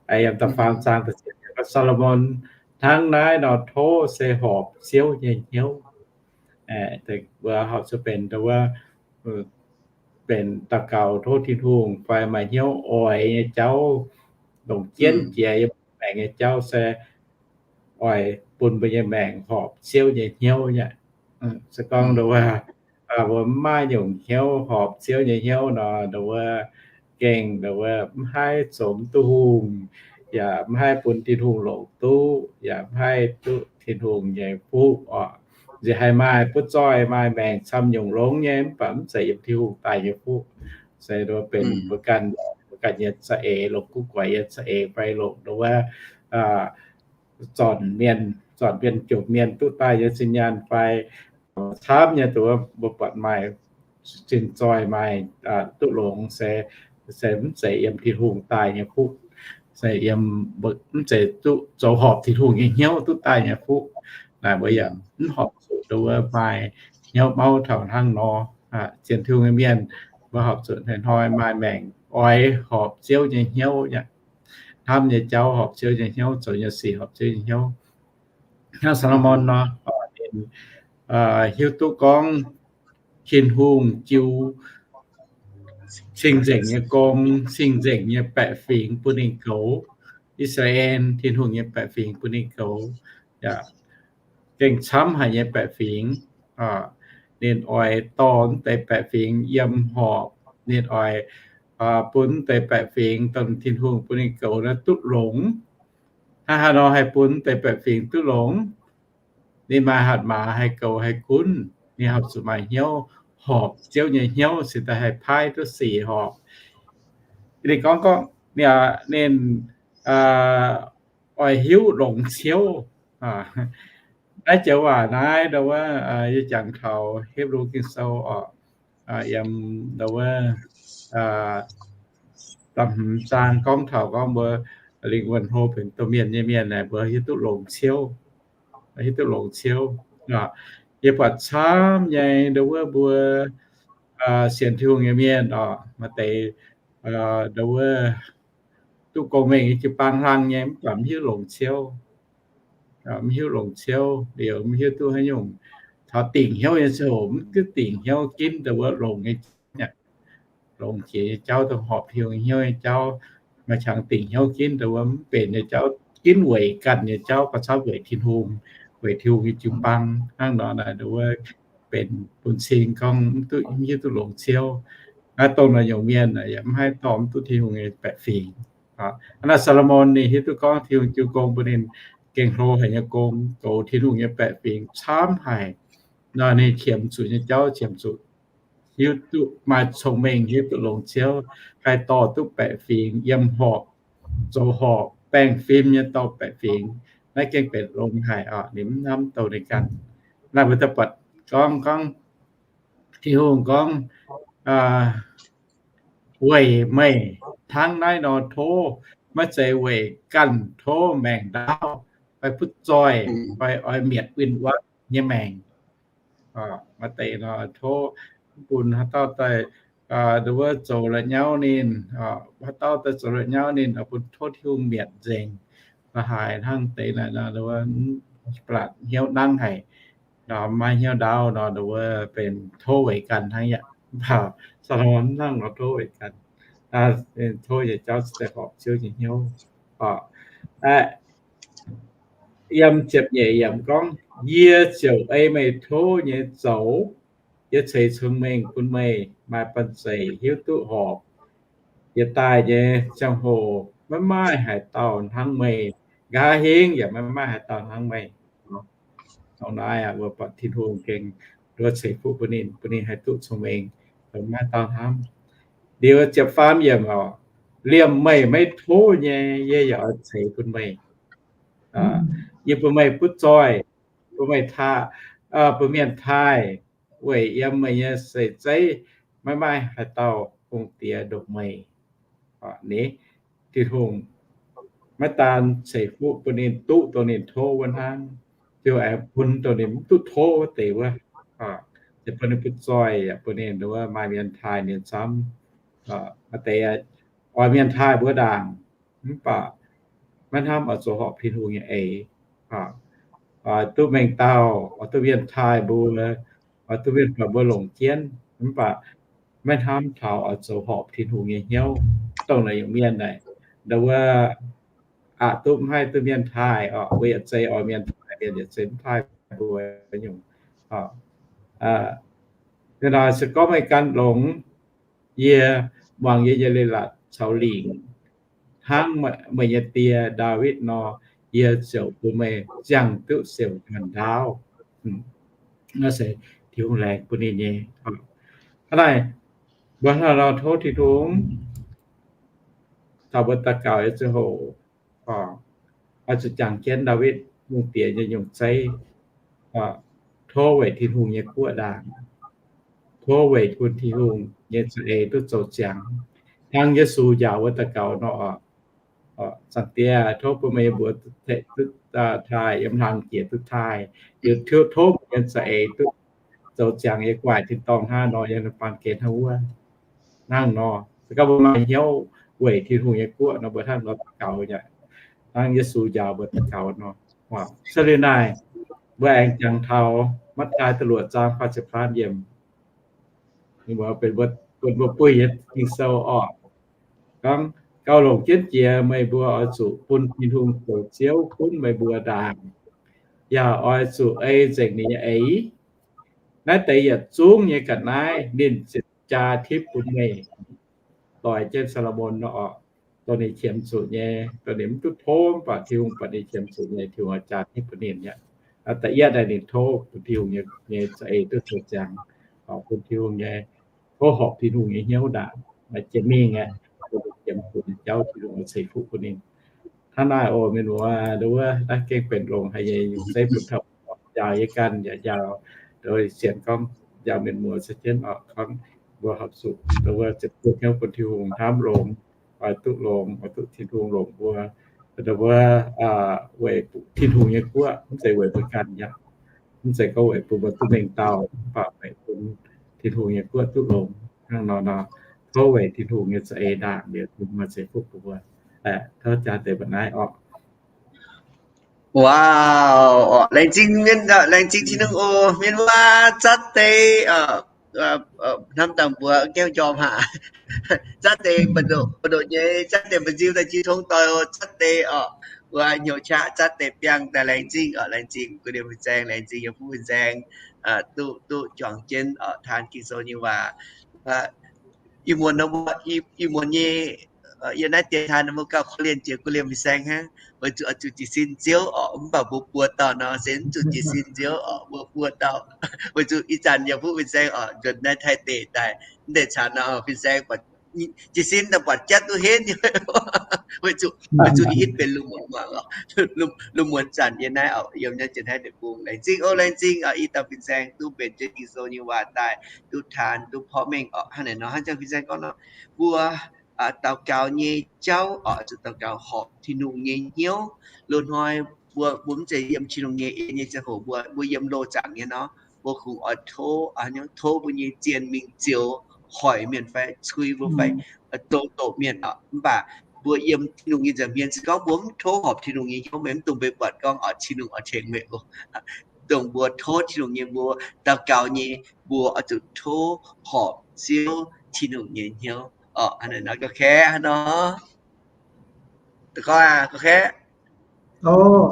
Yiem da'faam zaang da'ziepc, Saa^lo^morn hnangv naaiv nor tov se horpc Ziouv nyei hnyouv. Mbuo horpc zuqc benx nduov wuov, benx daux gaux tov Tin-Hungh fai maaih hnyouv oix nyei jauv, longc jienv jiex yiem maengc nyei jauv se oix bun mbuo nyei maengc horpc Ziouv nyei hnyouv aqv. Se gorngv nduov wuov, mbuo mv maaih nyungc hnyouv horpc Ziouv nyei hnyouv nor, nduov wuov gengh nduov wuov mv haih zoux duqv hungh, yaac mv haih bun Tin-Hungh longc duqv, yaac mv haih duqv Tin-Hungh nyei fuqv oc. Nziex haih maaih butv zoih, maaih maengc camv nyungc longx nyei, mv baac mv zeiz yiem Tin-Hungh daaih nyei fuqv. Se nduov benx mbuo ganh, mbuo ganh nyei za'eix, longc guv guaix nyei za'eix fai longc nduov wuov zornc mienh, zornc mienh jomc mienh duqv daaih nyei zinh nyaanh fai camv nyei nduov mbuo buatc maaih zinh zoih maaih duqv longx se, se mv zeiz yiem Tin-Hungh daaih nyei fuqv, se yiem, mv zeiz duqv zoux horpc Tin-Hungh nyei hnyouv duqv daaih nyei fuqv. Naaic mbuo yaac mv horpc zuqc nduov wuov maaih hnyouv mauv taux hnangv nor. Sienx Tin-Hungh nyei mienh, mbuo horpc zuqc hnoi-hnoi maaih maengc oix horpc Ziouv nyei hnyouv aqv. Hnamv nyei jauv horpc Ziouv nyei hnyouv, zoux nyei sic horpc Ziouv nyei hnyouv. Hnangv Saa^lo^morn nor, ninh hiuv duqv gorngv Tin-Hungh jiu cing-nzengc nyei gong, cing-nzengc nyei baeqc fingx bun ninh goux. I^saa^laa^en Tin-Hungh nyei baeqc fingx bun ninh goux, yaac gengh camv haic nyei baeqc fingx. Ninh oix dorh wuov deix baeqc fingx yiem horpc. Ninh oix bun wuov deix baeqc fingx dongh Tin-Hungh bun ninh goux naaiv duqv longx. Hnangv haaix nor haih bun wuov deix baeqc fingx duqv longx? Ninh maaih hatc maaz haih goux haih gunv. Ninh horpc zuqc maaih hnyouv horpc Ziouv nyei hnyouv, se daaih haih paaiv duqv sic horpc. Ninh gorngv gorngv ninh oix hiuv longx ciouv. Naaiv joux waac naaiv ndau wuov yie jangx taux Hipv^lu Ging-Sou oc, yiem ndau wuov da'hmz zaang gorngv taux gorngv mbuo lingh wuonh hlo benx domh mienh nyei mienh naaic, mbuo hiuv duqv longx ciouv, hiuv duqv longx ciouv. Yie buatc camv nyei ndau wuov mbuo sienx Tin-Hungh nyei mienh oc, maaih deix ndau wuov duqv gong-mengh nyei jiu-baang hlang nyei, mv baac mv hiuv longx ciouv. Mv hiuv longx ciouv liuz, mv hiuv duqv haaix nyungc. Taux dingc hnyouv nyei ziangh hoc, mv duqv dingc hnyouv ginv ndau wuov longx nyei, longx jiex nyei jauv, dongh horpc Tin-Hungh hnyouv nyei jauv. Maaih qangx dingc hnyouv ginv ndau wuov mv benx nyei jauv, ginv weic ganh nyei jauv, gauh camv weic Tin-Hungh, weic Tin-Hungh nyei jiu-baang. Hnangv nor naaic ndau wuov benx bun cing gorngv mv duqv, mv hiuv duqv longx ciouv. Naaiv dongh naaic nyungc mienh yaac mv haih dorh mv duqv Tin-Hungh nyei baeqc fingx. Hnangv naaic Saa^lo^morn ninh hiuv duqv gorngv Tin-Hungh jiu gong bun ninh gengh hlo haic nyei gong, goux Tin-Hungh nyei baeqc fingx camv haic. Nor ninh qiemx zuqc nyei jauv qiemx zuqc, hiuv duqv maaih cong-mengh, hiuv duqv longx ciouv, haih dorh duqv baeqc fingx yiem horpc, zoux horpc, baengh fim nyei dorh baeqc fingx. Naaiv gengh benx longx haic oc, ninh mv hnamv douh ninh ganh. Naaiv mbuo daaih buatc gorngv, gorngv Tin-Hungh gorngv, weic meih hnangv naaiv nor tov, maiv zeiz weic ganh tov maengc ndaauv, fai butv zoih, fai oix mietc win-wangv nyei maengc. Maaih deix nor tov bun haaix dauh daaih, ndau wuov zoux la'nyauv ninh, haaix dauh daaih zoux la'nyauv ninh, bun tov Tin-Hungh mietc nzengc. La'haaix hnangv deix naaic nor, blatc hnyouv nangv haic, nor maiv hnyouv ndaauv nor, ndau wuov benx tov weic ganh hnangv yaac. Mv baac Saa^lo^morn hnangv nor tov weic ganh, tov nyei jauv se daaih horpc Ziouv nyei hnyouv. Yiem ziepc nyeic yiemc gorngv, yie ziouc ei meih tov nyei zoux. Yie ceix cong-mengh bun meih maaih banh zeic hiuv duqv horpc. Yie daaih nyei ziangh hoc maiv maaih haaix dauh hnangv meih. Nqa'haav hingv yaac maiv maaih haaix dauh hnangv meih. Dongh naaiv mbuo buatc Tin-Hungh gengh nduov ceix fuqv bun ninh, bun ninh haih duqv cong-mengh, maiv maaih dauh hnamv. Liuz ziepc faam yiemc oc, liemh meih maiv tov nyei, yie yaac oix ceix bun meih. Yie bun meih butv zoih, bun meih, bun mienh taaih, weic yiem meih nyei seix zeiv maiv maaih haaix dauh hungh diex ndongc meih. Ni, Tin-Hungh maiv daan ceix fuqv bun ninh duqv dongh ninh tov wuov hnangv, ziouc aengx bun dongh ninh mv duqv tov wuov deix wuov. Ziouc bun ninh butv zoih, yaac bun ninh wuov maaih mienh taaih ninh camv. Maaih deix oix mienh taaih mbuo ndaangc, mv baac maiv hnamv oix zoux horpc Tin-Hungh nyei eix. Oix duqv mengh dauh, oix duqv mienh taaih mbuo, oix duqv mienh buatc mbuo longc jienv, mv baac maiv hnamv taux oix zoux horpc Tin-Hungh nyei hnyouv. Dongh naaic nyungc mienh naaic, ndau wuov aqc duqv mv haih duqv mienh taaih oc, mbuo yietc zei oix mienh taaih, mienh yietc zei mv taaih mbuo nyungc. Ih hnoi se gorngv meih gan longx, yie muangx yie nyei leiz-latc caux lingc, hnangv meih nyei die, Ndaawitv, nor, yie ziouc bun meih ziangh duqv siouc ndunh ndaauv. Naaiv se Tin-Hungh laengz bun ninh nyei. Hnangv naaic, mbuo hnangv nor tov Tin-Hungh, taux mbuo daux gaux nyei ziangh hoc, oix zuqc jangx jienv Ndaawitv Hungh Diex nyei nyungc zeiv, tov weic Tin-Hungh nyei guoqv ndaangc, tov weic bun Tin-Hungh nyei za'eix duqv zoux ziangx, hnangv Yesu njaaux mbuo daux gaux nor. Zaangc Diex, tov bun meih mbuo taaih yiem hlang jiex duqv taaih, liuz tov meih nyei za'eix duqv zoux ziangx yiem gu'nguaaic tin-dorngh hnangv nor, yiem naaiv baamh gen hnangv wuov. Hnangv nor, se gorngv mbuo maaih hnyouv weic Tin-Hungh nyei guoqv nor, mbuo hnangv nor daux gaux aqv, hnangv Yesu njaaux mbuo daux gaux nor. Cuotv liuz naaic, Mbuo aengx jangx taux Matv^taai da'luoqc zaang faah ziepc faam yiemc, ninh mbuo benx mbuo, benx mbuo buih nyei Ging-Sou orqc. Gorngv, gauh longc jienv jiex meih mbuo oix zuqc bun Tin-Hungh zoux Ziouv gunv meih mbuo ndaangc, yaac oix zuqc ei nzengc ninh nyei eix. Naaiv deix yietc zungv nyei ga'naaiv ninh ziouc jaa tipv bun meih. Doix jienv Saa^lo^morn nor orqc, dongh ninh qiemx zuqc nyei, dongh ninh mv duqv tov mv baac Tin-Hungh buatc ninh qiemx zuqc nyei, Tin-Hungh oix jaa tipv bun ninh aqv. Da'yietv naaic ninh tov bun Tin-Hungh nyei, nyei za'eix duqv zoux ziangx, bun Tin-Hungh nyei, tov horpc Tin-Hungh nyei hnyouv ndaangc, jiex mingh aqv, qiemx zuqc nyei jauv Tin-Hungh oix ceix fuqv bun ninh. Hnangv naaiv oc mienh muoz, nduov wuov naaiv gengh benx longx haic nyei, yungz zeiv bun taux njaaux yie ganh yaac njaaux, nduov sienx gorngv njaaux mienh muoz se jienv orqc, gorngv mbuo horpc zuqc nduov wuov ziepc zuoqv hnyouv bun Tin-Hungh hnamv longx, oix duqv longx, oix duqv Tin-Hungh longc mbuo, nduov wuov weic Tin-Hungh nyei guoqv, mv zeiz weic mbuo ganh aqv. Mv zeiz gorngv weic bun mbuo duqv mengh dauh, mv baac weic bun Tin-Hungh nyei guoqv duqv longx hnangv nor nor. Tov weic Tin-Hungh nyei za'eix ndaangc liuz, Tin-Hungh ceix fuqv bun mbuo. Tov jaa deix mba'naaiv orqc. Wow, laengz zingh mienh, laengz zingh Tin-Hungh oc. Mienh muoz, zatv deix, hnamv dangh mbuox gaengh jorm haic. Zatv deix mbu'ndongx nyei, zatv deix mbu'nziu daaih jiu tong doic oc, zatv deix orqc, wuov hnyouv qaqv zatv deix biangh daaih laengz zingh orqc, laengz zingh gu'ndiev fin-saeng, laengz zingh yiem fuqv fin-saeng, duqv, duqv juangc jienv orqc taan Ging-Sou nyei waac. Ih muonz nor mbuo, ih muonz nyei, yiem naaiv deix taan nor mbuo gauh korv-lienh jiex gu'ndiev fin-saeng hnangv, weic zuqc oix zuqc jiez sin Ziouv orqc, mv baac mbuo buo dauh nor se mv zuqc jiez sin Nziouv orqc, mbuo buo dauh. Weic zuqc ih zanc yiem fuqv fin-saeng orqc, nzuonx naaiv Taiv deic daaih, mv deix caux nor fin-saeng jiez sin daaih buatc jatv duqv henv nyei. Weic zuqc, weic zuqc i hitv benx lungh muonz mangc orqc, lungh muonz zanc yiem naaiv orqc, yiem naaiv Janx-Taiv deic-bung. Laengz zingh oc, laengz zingh orqc, i dauh fin-saeng duqv mbenc jienv Ging-Sou nyei waac daaih, duqv taan, duqv porv mengh orqc. Hnangv naaic nor, hnangv jangx fin-saeng gorngv nor, mbuo daux gaux nyei jauv orqc, zuqc daux gaux horpc Tin-Hungh nyei hnyouv. Loz-hnoi mbuo, mbuo mv zeiz yiem Tin-Hungh nyei en nyei ziangh hoc, mbuo, mbuo yiem loz zaangc nyei nor, mbuo kungx oix tov, tov mbuo nyei zien mingh zioux hoic mienh fai cui mbuo fai zoux doqc mienh orqc. Mv baac mbuo yiem Tin-Hungh nyei nza'hmien se gorngv mbuo mv tov horpc Tin-Hungh nyei hnyouv, meih mv dungx mbenc buatc gorngv orqc Tin-Hungh oix tengx meih oc. Dongh mbuo tov Tin-Hungh nyei, mbuo daux gaux nyei, mbuo oix zuqc tov horpc Ziouv Tin-Hungh nyei hnyouv orqc. Hnangv naaic nor, ga'kaeqv nor, ga'kaeqv,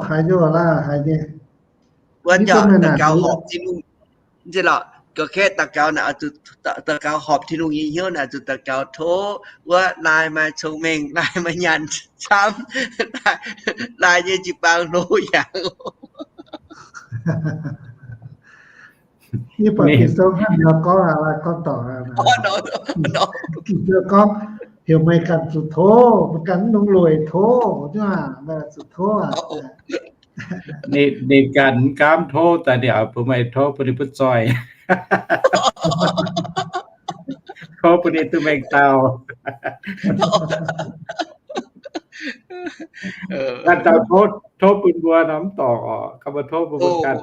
haiz nyei laac, haiz nyei. Wuov daux gaux horpc Tin-Hungh, mv zeiz lorqc, ga'kaeqv daux gaux naaic, daux gaux horpc Tin-Hungh nyei hnyouv naaic, zuqc daux gaux tov wuov laai maaih cong-mengh, laai maaih nyaanh camv, laai nyei jiu-baang hlo yangh. Yie buatc Ging-Sou hnangv nor gorngv aqv, gorngv dorngc aqv. Ging-Sou gorngv, heuc meih ganh zuqc tov, meih ganh mv longc lueic tov, meih zuqc tov aqv. Ninh ganh mv gaamv tov daaih, ninh oix bun meih tov, bun ninh butv zoih. Tov bun ninh duqv mengh dauh. Ganh dauh tov, tov bun mbuo nor mv dorngc orqc. Ganh mbuo tov mbuo, mbuo ganh,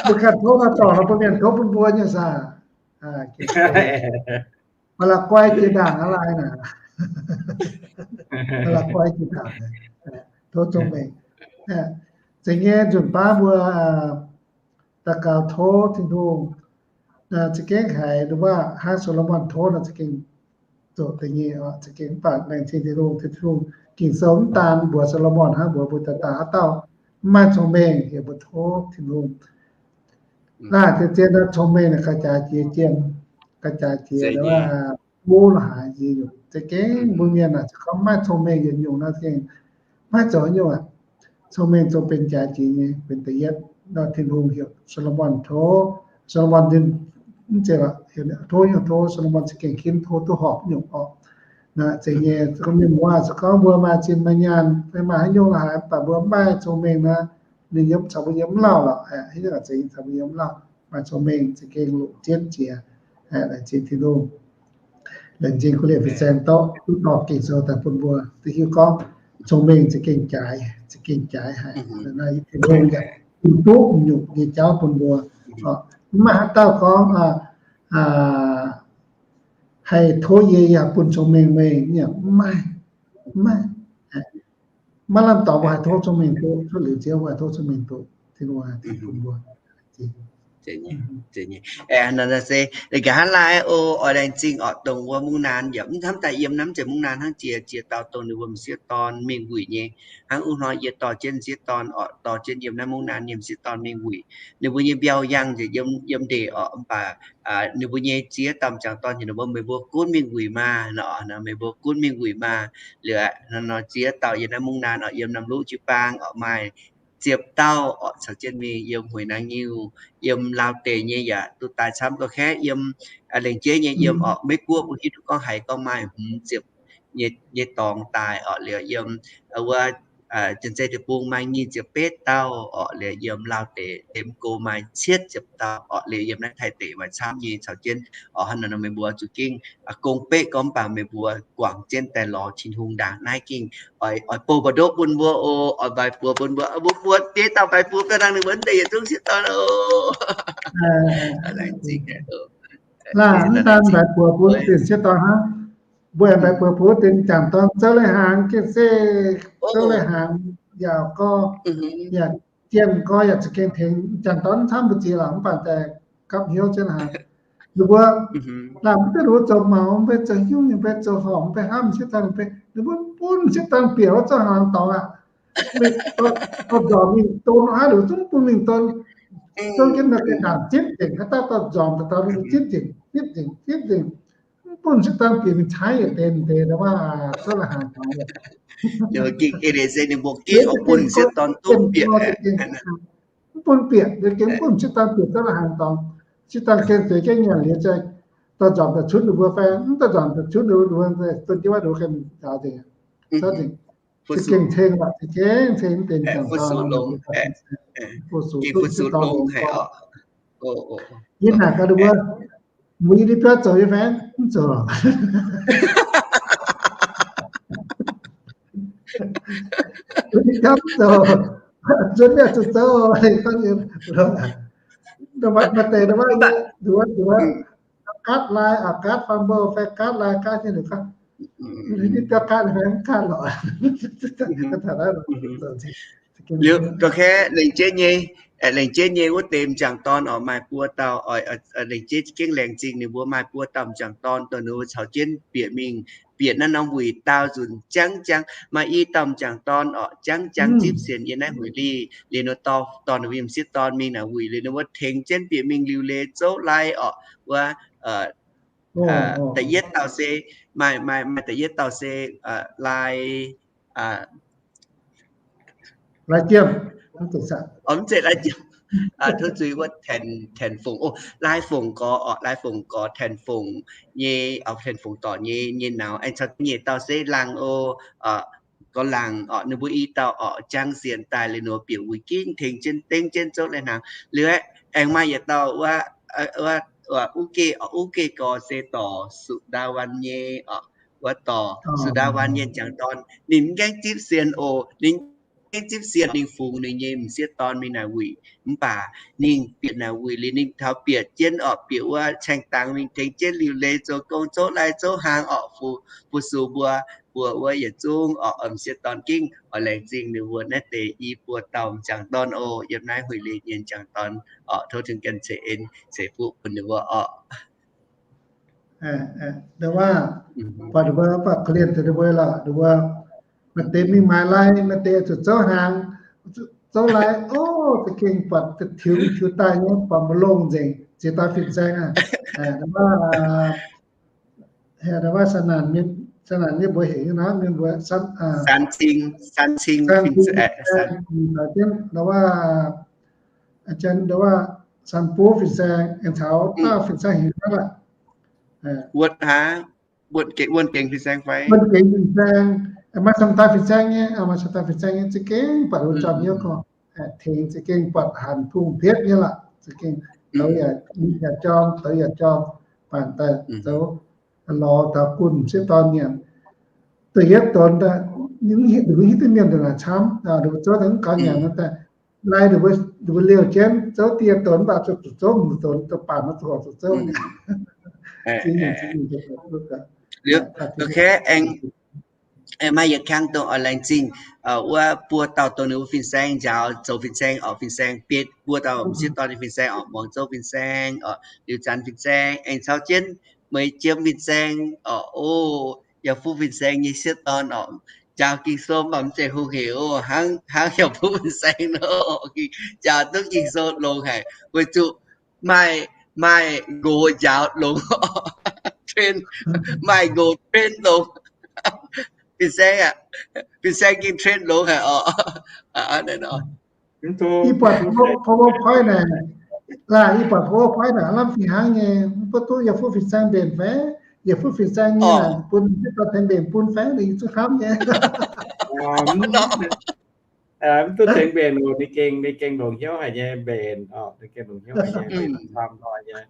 mbuo ganh tov nor dorngc nor, bun mienh tov bun mbuo nyei saah. Mv la'guaih jiex ndaangc aqv, laai naaic. Mv la'guaih jiex ndaangc, tov cong-mengh. Zeiz nyei, nzunc baav mbuo daux gaux tov Tin-Hungh, za'gengh haiz nduov hnangv Saa^lo^morn tov nor za'gengh zoqc deix nyei, za'gengh mv baac laengz zingh Tin-Hungh, Tin-Hungh, Ging-Sou mv daan mbuox Saa^lo^morn hnangv, mbuox mbuo dauh dauh haaix dauh mv maaih cong-mengh heuc mbuo tov Tin-Hungh. Naaiv zien-zien cong-mengh naaic ga'jaax jiex jiem, ga'jaax jiex wuov, buv la'haaix nyei nyungc. Za'gengh mbuo mienh naaic se gorngv mv maaih cong-mengh yietc nyungc nor za'gengh maiv zoux nyungc aqv. Cong-mengh zungv benx jaax jiex nyei, benx da'yietv. Nor Tin-Hungh heuc Saa^lo^morn tov, Saa^lo^morn mv zeiz tov nyungc, tov Saa^lo^morn za'gengh ginv tov duqv horpc nyungc orqc. Naaiv zeiz nyei, gorngv mienh muoz se gorngv mbuo maaih zinh maaih nyaanh fai maaih haaix nyungc la'haaix, mv baac mbuo mv maaih cong-mengh nor, ninh yiem caux mbuo yiem mv lauh lorqc. Haaix nyungc zeiz caux mbuo yiem mv lauh. Maaih cong-mengh za'gengh longc jienv jiex. Laengz zingh Tin-Hungh. Laengz zingh kuv liepc fin-saeng doqv duqv dorh Ging-Sou daaih bun mbuo duqv hiuv gorngv cong-mengh za'gengh jaaix, za'gengh jaaix haic. Tin-Hungh yaac bun duqv nyungc nyei jauv bun mbuo. Mv maaih haaix dauh gorngv haih tov yie yaac bun cong-mengh meih, mv maaih, mv maaih. Maiv lamh dorngx mbuo haih tov cong-mengh duqv, cuotv liuz ziex mbuo haih tov cong-mengh duqv, Tin-Hungh haih tengx bun mbuo. Nor se, nqa'haav laai o, oix laengz zingh orqc, dongh wuov mungv naan yaac mv hnamv daaih yiem naaiv mv zeiz mungv naan hnangv, jiex jiex dauh dongh ninh mbuo m'sieqv dorn mingh wuic nyei. Hnangv wuov hnoi yie dorh jienv m'sieqv dorn orqc, dorh jienv yiem naaiv mungv naan nyei m'sieqv dorn mingh wuic. Ninh mbuo nyei mbiauh yangh nzengc yiem, yiem ndeic orqc, mv baac ninh mbuo nyei ziex dauh m'jangc dorn heuc ninh mbuo, meih mbuo gunv mingh wuic maah, meih mbuo gunv mingh wuic maah. Liuz nor ziex dauh yiem naaiv mungv naan orqc, yiem Namluqv jiu-baang orqc, maaih ziepc dauh orqc caux jienv mingh yiem Hueix Naang Nyiuh, yiem Laauv deic nyei yaac duqv daaih camv, ga'kaeqv yiem, lengc jeiv nyei yiem orqc, Meiv Guoqv mbuo hiuv duqv gorngv haiz gorngv maaih hmz ziepc nyei dorngx daaih orqc, liuz yiem wuov Janx-Zei Deic-Bung maaih nyic ziepc betv dauh orqc, liuz yiem Laauv deic, deic-bung go maaih cietv ziepc dauh orqc, liuz yiem naaiv Taiv deic maaih camv nyei caux jienv orqc. Hnangv naaiv nor meih mbuo zuqc gengh gong beqv gorngv mv baac meih mbuo guangc jienv daaih lorz Tin-Hungh ndaangc naaiv gengh oix, oix bouh mbu'ndopv bun mbuo oc, oix mbaix buoz bun mbuo, mbuo buoz deix dauh mbaix buoz ga'nangh ninh mbuo deix yietc zungv sieqv dorn oc. Laengz zingh. Mv daan mbaix buoz bun deix sieqv dorn hnangv. Mbuo aengx mbaix buoz bun deix m'jangc dorn zouv leiz-hnaangx, gengh se zouv leiz-hnaangx yaac gorx, yaac jiem gorx, yaac za'gengh tengx m'jangc dorn camv mbu'ziex lorqc, mv baac daaih gapv hnyouv jienv haic. Ninh mbuo laanh mv duqv ninh mbuo zoux maux, mv bei zoux hnyungv, mv bei zoux horpc, mv bei hnamv m'sieqv dorn, mv bei ninh mbuo bun m'sieqv dorn bieqc wuov zouv hnaangx dorngx aqv. Dorh nzormc mingh don hnangv, ninh mbuo zungv bun mingh don. Zouv jienv maaih ganh ndaangc zipv nzengc, haaix dauh dorh nzormc daaih taux ninh mbuo zipv nzengc, zipv nzengc, zipv nzengc. Mv bun m'sieqv dorn bieqc mingh caaiv yietc deix deix, ndau wuov zouv leiz-hnaangx dorngx. Ninh mbuo gengh eix leiz se ninh mbuo gengh oix bun m'sieqv dorn duqv bieqc. Mv bun bieqc, ninh gengh mv bun m'sieqv dorn bieqc zouv leiz-hnaangx dorngx. M'sieqv dorn gengh zueiz jienv nyanc liuz, dorh nzormc daaih cunv ninh mbuo fai mv dorh nzormc daaih cunv ninh mbuo, don jienv wuov ninh mbuo gengh nzaaux nzengc. Zouv nzengc. Za'gengh ceng lorqc, za'gengh ceng mv deix m'jangc dorn. Fu-sux, fu-sux longx haic oc. Yie naaic gaax ninh mbuo, mbuo yie ninh biauv zoux nyei fai mv zoux lorqc? Yie ninh biauv mv zoux, nzuonx mienh zuqc zoux. Maaih deix nduov, nduov, gaatv lai, gaatv fam mbo fai gaatv lai gaatv nyei, ninh biauv gaatv fai mv gaatv lorqc. Liuz ga'kaeqv lengc jeiv nyei, lengc jeiv nyei wuov deix m'jangc dorn oix maaih buo dauh, lengc jeiv gengh laengz zingh ninh mbuo maaih buo dauh m'jangc dorn dongh ninh mbuo caux jienv bieqc mingh, bieqc naaiv norm wuic daauh nzunc jangv jangv. Maaih i dauh m'jangc dorn orqc, jangv jangv zipv sienx yiem naaiv wuic lih. Liuz ninh dorh, dorh ninh mbuo m'sieqv dorn mingh naaic wuic, liuz ninh mbuo tengx jienv bieqc mingh liuc leiz zouv lai orqc. Wuov da'yietv dauh se, maaih, maaih, maaih da'yietv dauh se lai, lai jiem, mv zeiz lai jiem, tov zuiz wuov Tan Fongc, o, Lai Fongc Gorx orqc, Lai Fongc Gorx, Tan Fongc nyei, Tan Fongc Dorc nyei, nyei nauz. Aengx caux nyeic dauh se Laangh O, Gorx Laangh orqc, ninh mbuo i dauh orqc, jangv sienx daaih liuz ninh mbuo bieqc wuic gingv tengx jienv dengv jienv zouv leiz-hnaangx. Liuz aengx maaih yietc dauh wuov, wuov, wuov Uv Geh orqc, Uv Geh Gorx se dorc Suqv Ndaa Waan nyei orqc, wuov dorc Suqv Ndaa Waan nyei m'jangc dorn. Ninh mv gaengh zipv sienx oc, ninh gaengh zipv sienx, ninh fungx ninh nyei m'sieqv dorn mingh naaic wuic. Mv baac ninh bieqc naaic wuic liuz ninh taux bieqc jienv orqc, bieqc wuov caeng dangx mingh tengx jienv liuc leiz zoux gong zouv lai zouv hnaangx orqc, fu-sux mbuo, mbuo wuov yietc zungv orqc, m'sieqv dorn gengh oix laengz zingh ninh mbuo naaiv deix i buo dauh m'jangc dorn oc, yiem naaiv huih liuz nyei m'jangc dorn orqc, tov Tin-Hungh ganh ceix en ceix fuqv bun ninh mbuo orqc. Ndau wuov, buatc ninh mbuo, buatc korv-lienh taux ninh mbuo lorqc, ninh mbuo maaih deix mingh maaiz lai, maaih deix zuqc zouv hnaangx, zouv lai, o, za'gengh buatc tiux mingh tiux daaih nyei, buatc maiv longx nzengc, ziex dauh fin-saeng aqv. Ndau wuov, ndau wuov, sa'naanc mienh mbuo heuc nyei nor, mienh mbuo, ndau wuov, San Buv fin-saeng, aengx caux dauh fin-saeng heuc hnangv la'wuonh, wuonh gengx fin-saeng fai, wuonh gengx fin-saeng, maaih camv daaih fin-saeng nyei, maaih camv daaih fin-saeng nyei, za'gengh buatc wuov jomc hnyouv gorngv, tengx za'gengh buatc hanc tungh mbietv nyei lorqc, za'gengh douz yaac jorm, douz yaac jorm, baac daaih zoux lorz taux gunh m'sieqv dorn nyanc. Da'yietv donx, ninh mbuo hiuv duqv mienh ndongc naaic camv, ninh mbuo zouv daaih mv gaux nyanc nor daaih, lai ninh mbuo liouh jienv zouv da'yietv donx mv baac zuqc zouv mv donx, da'faam donx zuqc zouv. Liuz, aengx Maaih yietc kang dongh oix laengz zingh wuov buo dauh dongh ninh wuov fin-saeng njaaux zoux fin-saeng oc, fin-saeng bietv buo dauh m'sieqv dorn nyei fin-saeng oc, Muangz Zouv fin-saeng oc, Liuz Zanx fin-saeng, aengx caux jienv Meix Jiem fin-saeng oc, o, Yaac Fuqv fin-saeng nyei sieqv dorn oc, njaaux Ging-Sou mv baac mv zeiz hungh hec oc, hnangv Yaac Fuqv fin-saeng nor, njaaux duqv Ging-Sou longx haic, weic zuqc maaih, maaih nqox njaaux longx, train, maaih nqox train longx. Fin-saeng aqv, fin-saeng gengh train longx haic oc. Ih buatc PowerPoint naaic, laaih ih buatc PowerPoint naaic lamh fih hnangv nyei, mv baac duqv Yaac Fuqv fin-saeng mbenc fai, Yaac Fuqv fin-saeng nyei naaic bun mv baac tengx mbenc bun fai, ninh zungv hnamv nyei. Mv duqv tengx mbenc oc, ninh gengh, ninh gengh longc hnyouv haic nyei mbenc oc, ninh gengh longc hnyouv haic nyei, mbenc lamh hnoi nyei.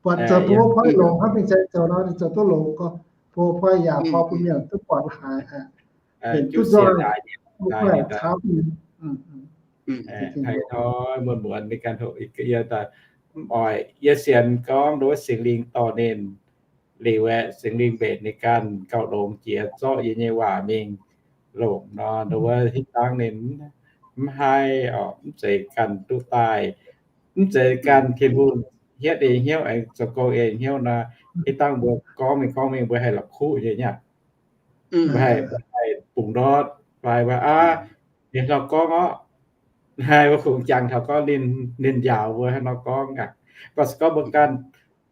Buatc zoux PowerPoint longx hnangv fin-saeng zoux nor, ninh zoux duqv longx gorngv PowerPoint yaac fai bun mienh duqv buatc haic. Haiz hnoi muonc muonc ninh ganh hoqc yie daaih, mv oix, yie sienx gorngv nduov Singx Lingh dorh ninh liuz aeqv, Singx Lingh mbenc ninh ganh gauh longx jiex zorqv yie nyei waac mingh longc nor, nduov hitv dangv ninh mv haih oc, mv zeiz ganh duqv daaih, mv zeiz ganh Tin-Hungh hietv ei hnyouv aengx zoux gong ei hnyouv nor, hitv dangv mbuo gorngv mingh gorngv mingh mbuo haih la'kuqv nyei nyaqv. Mbuo haih, mbuo haih bungx ndortv fai mbuo aav, ninh hnangv nor gorngv orqc, haih mbuo kungx jangx taux gorngv ninh, ninh njaaux mbuo hnangv nor gorngv aqv. Mv baac se gorngv mbuo ganh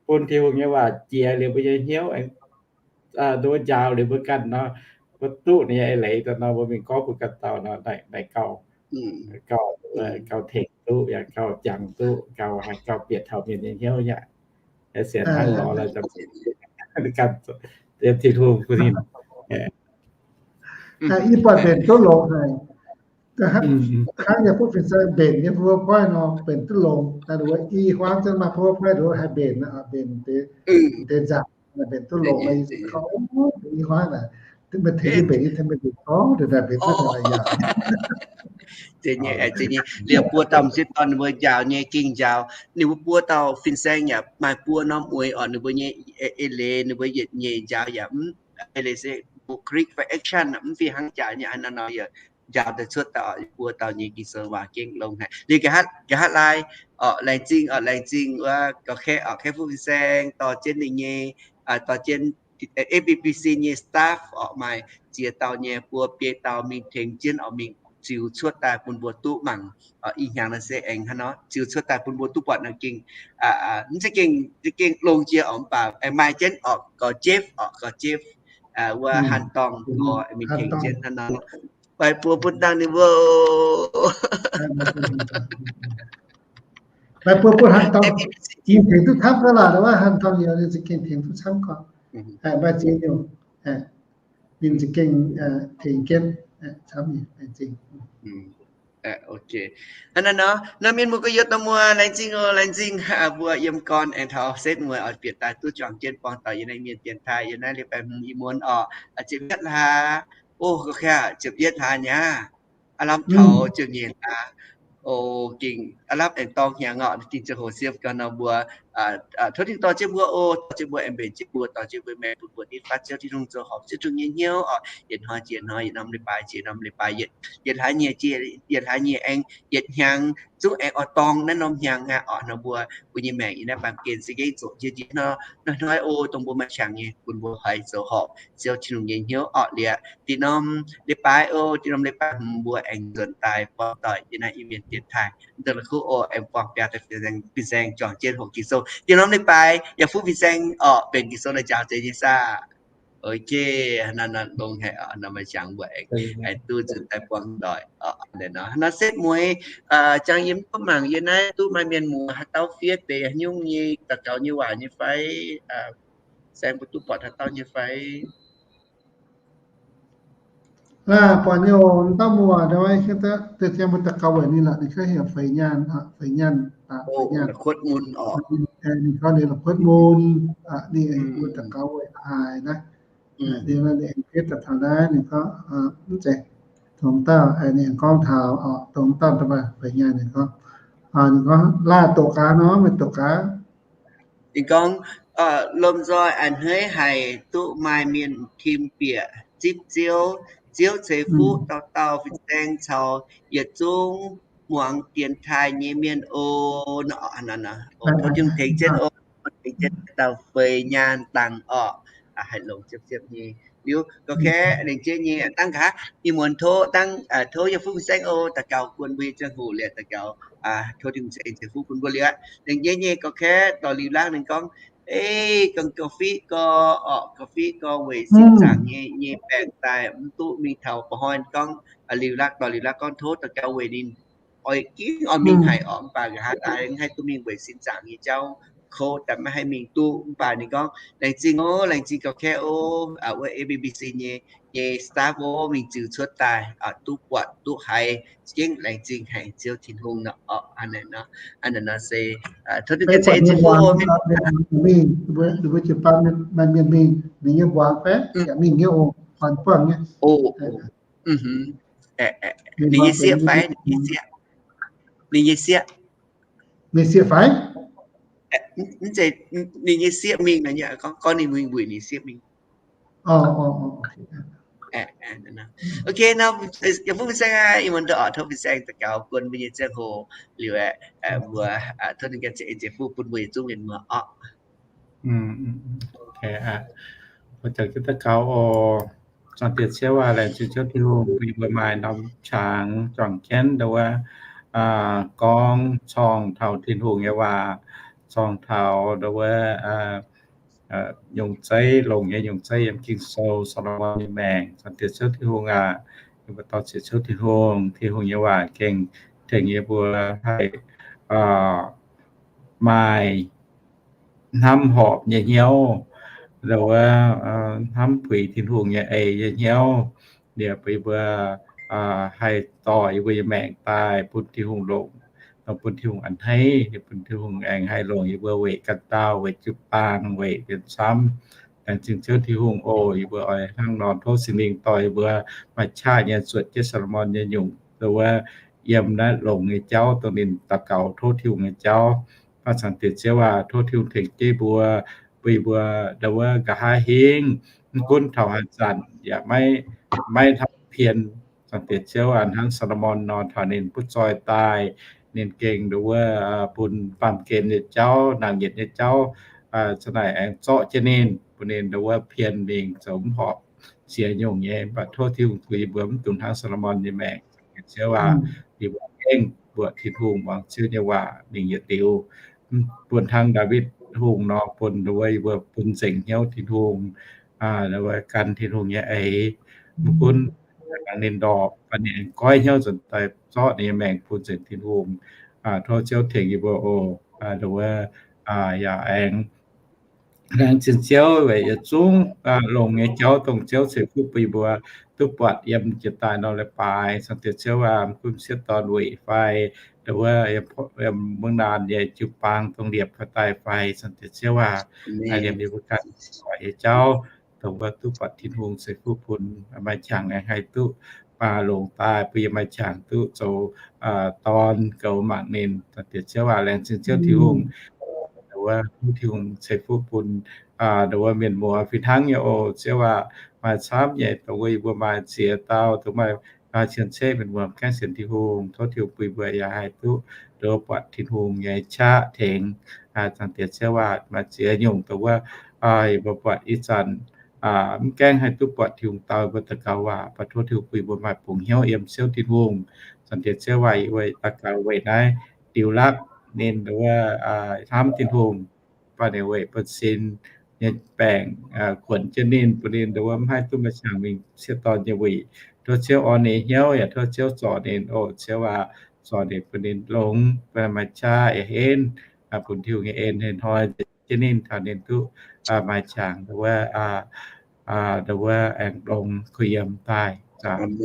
bun Tin-Hungh nyei waac jiex liuz mbuo nyei hnyouv, nduov njaaux liuz mbuo ganh nor, mbuo duqv ninh nyei eix leiz daaih nor, mbuo mingh gorngv bun ganh dauh nor, naaic gauh, gauh, gauh tengx duqv, yaac gauh jangx duqv, gauh haih gauh bieqc taux mienh nyei hnyouv nyaqv. Sienx hnangv nor, ganh yiem Tin-Hungh bun ninh. Ih buatc mbenc duqv longx haic. Hnangv yie butv fin-saeng mbenc nyei PowerPoint nor, mbenc duqv longx. Naaiv wuov i huaang zungv maaih PowerPoint nduov haih mbenc, mbenc deix nzaangc, mbenc duqv longx. I huaang naaic, meih tengx yie mbenc, yie tengx meih mbenc gorngv, mbenc duqv longx yaac. Liuz buo dauh m'sieqv dorn ninh mbuo njaaux nyei gengh njaaux, ninh mbuo buo dauh fin-saeng yaac maaih buo norm mueix oc, ninh mbuo nyei eix leiz, ninh mbuo yietc nyeic njaaux yaac mv, eix leiz se bucolic fai action mv fih hnangv jaax nyei, hnangv nor yaac njaaux daaih cuotv daaih oc, buo dauh nyei Ging-Sou waac gengh longx haic. Liuz nqa'haav, nqa'haav laai oc, laengz zingh oc, laengz zingh wuov ga'kaeqv oc, kaeqv fuqv fin-saeng dorh jienv ninh nyei, dorh jienv F B B C nyei staff oc, maaih ziex dauh nyei, buo biei dauh mingh tengx jienv oc, mingh ziux cuotv daaih bun mbuo duqv mangc. Ih hnyangx naaiv se aengx hnangv nor ziux cuotv daaih bun mbuo duqv buatc nor gengh, mv zeiz gengh, gengh longx jiex oc, mv baac aengx maaih jienv oc, gauh Jeff oc, gauh Jeff, wuov Hanh Dorngh oc, mingh tengx jienv hnangv nor. Baih buoz bun dangh ninh mbuo. Baih buoz bun Hanh Dorngh. Ninh tengx duqv camv gaax laaix, wuov Hanh Dorngh yaac ninh za'gengh tengx duqv camv gaax. Maaih ziex nyungc, ninh za'gengh tengx jienv camv nyei, maaih ziex. Ok. Hnangv naaiv nor, nor mienh muoz gorx-youz dorh muoz, laengz zingh oc, laengz zingh mbuo yiem gorn aengx taux setv mueiz oix bieqc daaih duqv juangc jienv buangh doic yiem naaiv mienh dienx taaih, yiem naaiv leiz-baaix hmz ih muonz oc, ziepc yietv hlaax. O, ga'kaeqv, ziepc yietv hlaax nyei aqv. Aav lamh taux ziepc nyeic hlaax. O, gengh aav lamh aengx dorng hnyangx oc, gengh ziangh hoc siev gau nor mbuo tov Tin-Hungh dorh jienv mbuo oc, dorh jienv mbuo aengx mbenc jienv mbuo, dorh jienv mbuo maengx bun mbuo nitv fatv Ziouv Tin-Hungh zoux horpc Ziouv Tin-Hungh nyei hnyouv oc, yietc hnoi jiex hnoi, yietc norm leiz-baaix jiex norm leiz-baaix, yietc, yietc hlaax nyieqc jiex yietc hlaax nyieqc aengx yietc hnyangx zungv aengx oix dorng naaiv norm hnyangx aqv oc. Nor mbuo, mbuo nyei maengc yiem naaiv baamh gen se gengh zoqc jiex jiex hnoi, hnoi hnoi o, dongh mbuo maaih qangx nyei bun mbuo hoic zoux horpc Ziouv Tin-Hungh nyei hnyouv oc. Liuz da'norm leiz-baaix o, da'norm leiz-baaix hmz mbuo aengx nzuonx daaih buangh doic yiem naaiv Iu-Mienh dienx taaih. Dongh la'kuqv o, aengx buangh biaa daaih fin-saeng juangc jienv hoqc Ging-Sou. Da'norm leiz-baaix yaac fuqv fin-saeng oc, benx Ging-Sou naaiv njaaux deix nyei saah. Ok, nor longx haic oc, nor maaih qangx mbuo aengx duqv nzuonx daaih buangh doic oc. Nor setv mueiz jangx yie mv duqv mangc yie naaiv duqv maaih mienh muoz haaix dauh fiev deix haaix nyungc nyei daux gaux nyei waac nyei fai? Saeng mbuo duqv buatc haaix dauh nyei fai? Laaih buatc nyei oc, dauh muoz, deix ziangh mbuo daux gaux weic ninh lorqc, ninh gorngv heuc Feix Nyaanh, Feix Nyaanh, Feix Nyaanh. Ninh gorngv ninh la'kuotv mun, ninh mbuo daux gaux weic haaix naaiv. Ninh aengx fiev daaih taux naaiv, ninh gorngv mv zeiz, dongh dauh ninh aengx gorngv taux, dongh dauh Feix Nyaanh ninh gorngv, ninh gorngv laaih doqc gaax nor, meih doqc gaax. Ninh gorngv, Lomh nzoih a'hneiv haic duqv maaih mienh tim bieqc zipv Ziouv. Ziouv ceix fuqv dauh dauh fin-saeng caux yietc zungv muangx dienx taaih nyei mienh oc. Tov Tin-Hungh tengx jienv oc, tengx jienv dauh feix nyaanh dangx orqc, haih longx ziepc ziepc nyei. Liuz ga'kaeqv lengc jeiv nyei dangv nqa'haav ih muonz tov dangv tov yie fuqv fin-saeng oc, daux gaux bun mbuo nyei ziangh hoc liuz daux gaux, tov Tin-Hungh ceix fuqv bun mbuo liuz aqv. Lengc jeiv nyei ga'kaeqv dorh liuz laangv ninh gorngv, ei, gorngv ga'fiqv gorx orqc, ga'fiqv gorx weic sin zaangc nyei nyei baengc daaih mv duqv mingh taux ba'hnoi gorngv, liuz laangv dorh liuz laangv gorngv tov daux gaux weic ninh oix gengh oix mingh haic orqc, mv baac nqa'haav daaih mv haih duqv mingh weic sin zaangc nyei jauv kouv daaih maiv haih mingh duqv. Mv baac ninh gorngv, laengz zingh oc, laengz zingh ga'kaeqv oc, wuov A B B C nyei, nyei staff oc, mingh ziux cuotv daaih duqv buatc duqv haiz, gengh laengz zingh haic Ziouv Tin-Hungh nor. Aa, naaiv nor se tov duqv ganh ceix fuqv oc. Mbuo jiu-baang maaih mienh mingh, ninh nyei mbuangz fai yaac mingh nyei oc, buangh nyei. Ninh nyei sieqv fai, ninh nyei sieqv, ninh nyei sieqv, ninh sieqv fai? Mv zeiz, ninh nyei sieqv mingh, gorngv ninh mingh wuic ninh sieqv mingh. Ok, nor, yie fuqv fin-saeng aqv, ih muonz ndortv oc, tov fin-saeng daux gaux bun mbuo nyei ziangh hoc liuz aeqv, mbuo tov ninh ganh ceix fuqv bun mbuo yietc zungv mienh muoz orqc. Mbuo daux gaux oc. Zaangc Diex Ziouv aac, laengz zingh Ziouv Tin-Hungh bun mbuo maaih norm qangx juangc jienv ndau wuov gorngv corng taux Tin-Hungh nyei waac, corng taux ndau wuov nyungc zeiv, longc nyei nyungc zeiv yiem Ging-Sou, Saa^lo^morn nyei maengc. Zaangc Diex Ziouv Tin-Hungh aac, yie mbuo dorh ziec Ziouv Tin-Hungh, Tin-Hungh nyei waac gengh tengx yie mbuo haih maaih hnamv horpc nyei hnyouv, ndau wuov hnamv puix Tin-Hungh nyei eix nyei hnyouv, liuz bun yie mbuo haih dorh yie mbuo nyei maengc daaih bun Tin-Hungh longc, dongh bun Tin-Hungh a'hneiv, bun Tin-Hungh aengx haih longc yie mbuo weic ganh dauh, weic jiu-baang, weic mienh camv. Laengz zingh Ziouv Tin-Hungh oc. Yie mbuo oix hnangv nor tov Singx Lingh dorh yie mbuo maaih qaqv nyei zuotc jienv Saa^lo^morn nyei nyungc, ndau wuov yiem naaiv longx nyei jauv, dongh ninh daux gaux tov Tin-Hungh nyei jauv. Aa, Zaangc Diex Ziouv aac, tov Tin-Hungh tengx jienv mbuo, bun yie mbuo ndau wuov nqa'haav hingv, mv gunv taux haaix zanc yaac maiv, maiv hlauv pien. Zaangc Diex Ziouv aac, hnangv Saa^lo^morn nor, taux ninh butv zoih daaih, ninh gengh ndau wuov bun baamh gen nyei jauv, nangc yietc nyei jauv, za'naaic aengx zorqv jienv ninh, bun ninh ndau wuov pien mingh zoux mv horpc ziex nyungc nyei. Mv baac tov Tin-Hungh tuix yie mbuo mv dungx hnangv Saa^lo^morn nyei maengc. Ziouv aac, yie mbuo gengh mbuoqc Tin-Hungh, muangx Ziouv nyei waac mingh yietc liuz, bun hnangv Ndaawitv Hungh nor, bun ndau wuov yie mbuo bun nzengc hnyouv Tin-Hungh, ndau wuov gan Tin-Hungh nyei eix. Mv gunv ninh ndorpc, baac ninh aengx goiv hnyouv nzuonx daaih zorqv ninh nyei maengc bun nzengc Tin-Hungh. Tov Ziouv tengx yie mbuo oc. Ndau wuov yaac aengx laengz zingh Ziouv weic yietc zungv longx nyei jauv dongh Ziouv ceix fuqv bun yie mbuo duqv buatc yiem jiex daaih nor leiz-baaix. Zaangc Diex Ziouv aac, mv gunv sieqv dorn weic fai, ndau wuov yiem mungv naanh nyei jiu-baang dongh liepc fai daaih fai, Zaangc Diex Ziouv aac, liemh yie mbuo ganh nyei jauv, dongh wuov duqv buatc Tin-Hungh ceix fuqv bun, maaih qangx aengx haih duqv longc daaih bun yie maaih qangx duqv zoux dorn goux mangc ninh. Zaangc Diex Ziouv aac, laengz zingh Ziouv Tin-Hungh, ndau wuov Tin-Hungh ceix fuqv bun ndau wuov mienh muoz fih hnangv nyei oc. Ziouv aac, maaih camv nyei dongh wuov yie mbuo maaih ziex dauh dongh maaih cien-ceqv mienh muoz gaengh sienx Tin-Hungh, tov Tin-Hungh bun yie mbuo yaac haih duqv ndau wuov buatc Tin-Hungh nyei qaqv tengx. Zaangc Diex Ziouv aac, maaih ziex nyungc dongh wuov yie mbuo buatc ih zanc mv gaengh haih duqv buatc Tin-Hungh dau, yie mbuo daux gaux waac, baac tov Tin-Hungh bun yie mbuo maaih bungx hnyouv yiem Ziouv Tin-Hungh. Zaangc Diex Ziouv aac, yie mbuo daux gaux weic naaiv diuh lakv ninh ndau wuov hnamv Tin-Hungh, baac ninh weic bun sin nyei baengc kuonx jienv ninh, bun ninh ndau wuov mv haih duqv maaih qangx mingh sieqv dorn nyei wuic. Tov Ziouv orn ninh hnyouv yaac tov Ziouv zorc ninh oc. Ziouv aac, zorc ninh bun ninh longx, bun maaih qaqv yaac henv, bun Tin-Hungh nyei en hnoi jienv ninh, taux ninh duqv maaih qangx ndau wuov ndau wuov aengx longx kuh yiem daaih. Laengz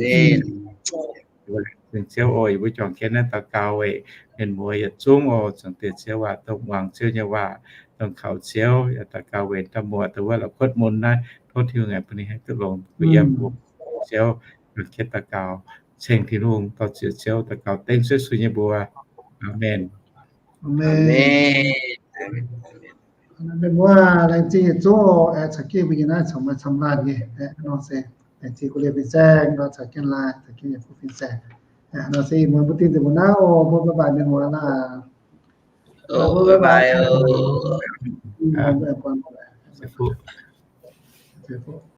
zingh Ziouv oc. Yie mbuo juangc jienv naaiv daux gaux weic mienh muoz yietc zungv oc. Zaangc Diex Ziouv aac, dongh muangx Ziouv nyei waac, dongh kaux Ziouv, yaac daux gaux weic dauh muoz dongh wuov la'kuotv mun naaiv, tov Tin-Hungh aengx bun ninh haih duqv longx kuh yiem mbuo Ziouv. Juangc jienv daux gaux ceng Tin-Hungh, dorh ziec Ziouv, daux gaux dengv Yesu nyei mbuox. Aamen. Mienh muoz, laengz zingh yietc zungv aengx caux jienv mbuo nyei naaiv camv-laanh nyei nor se, laengz zingh gu'nyuoz fin-saeng nor caux jienv laanh, caux jienv yietc zungv fin-saeng. Nor se ih muonz mbuo dingh deix mbuo naaiv oc, mbuo bye bye mienh muoz aac. Bye bye.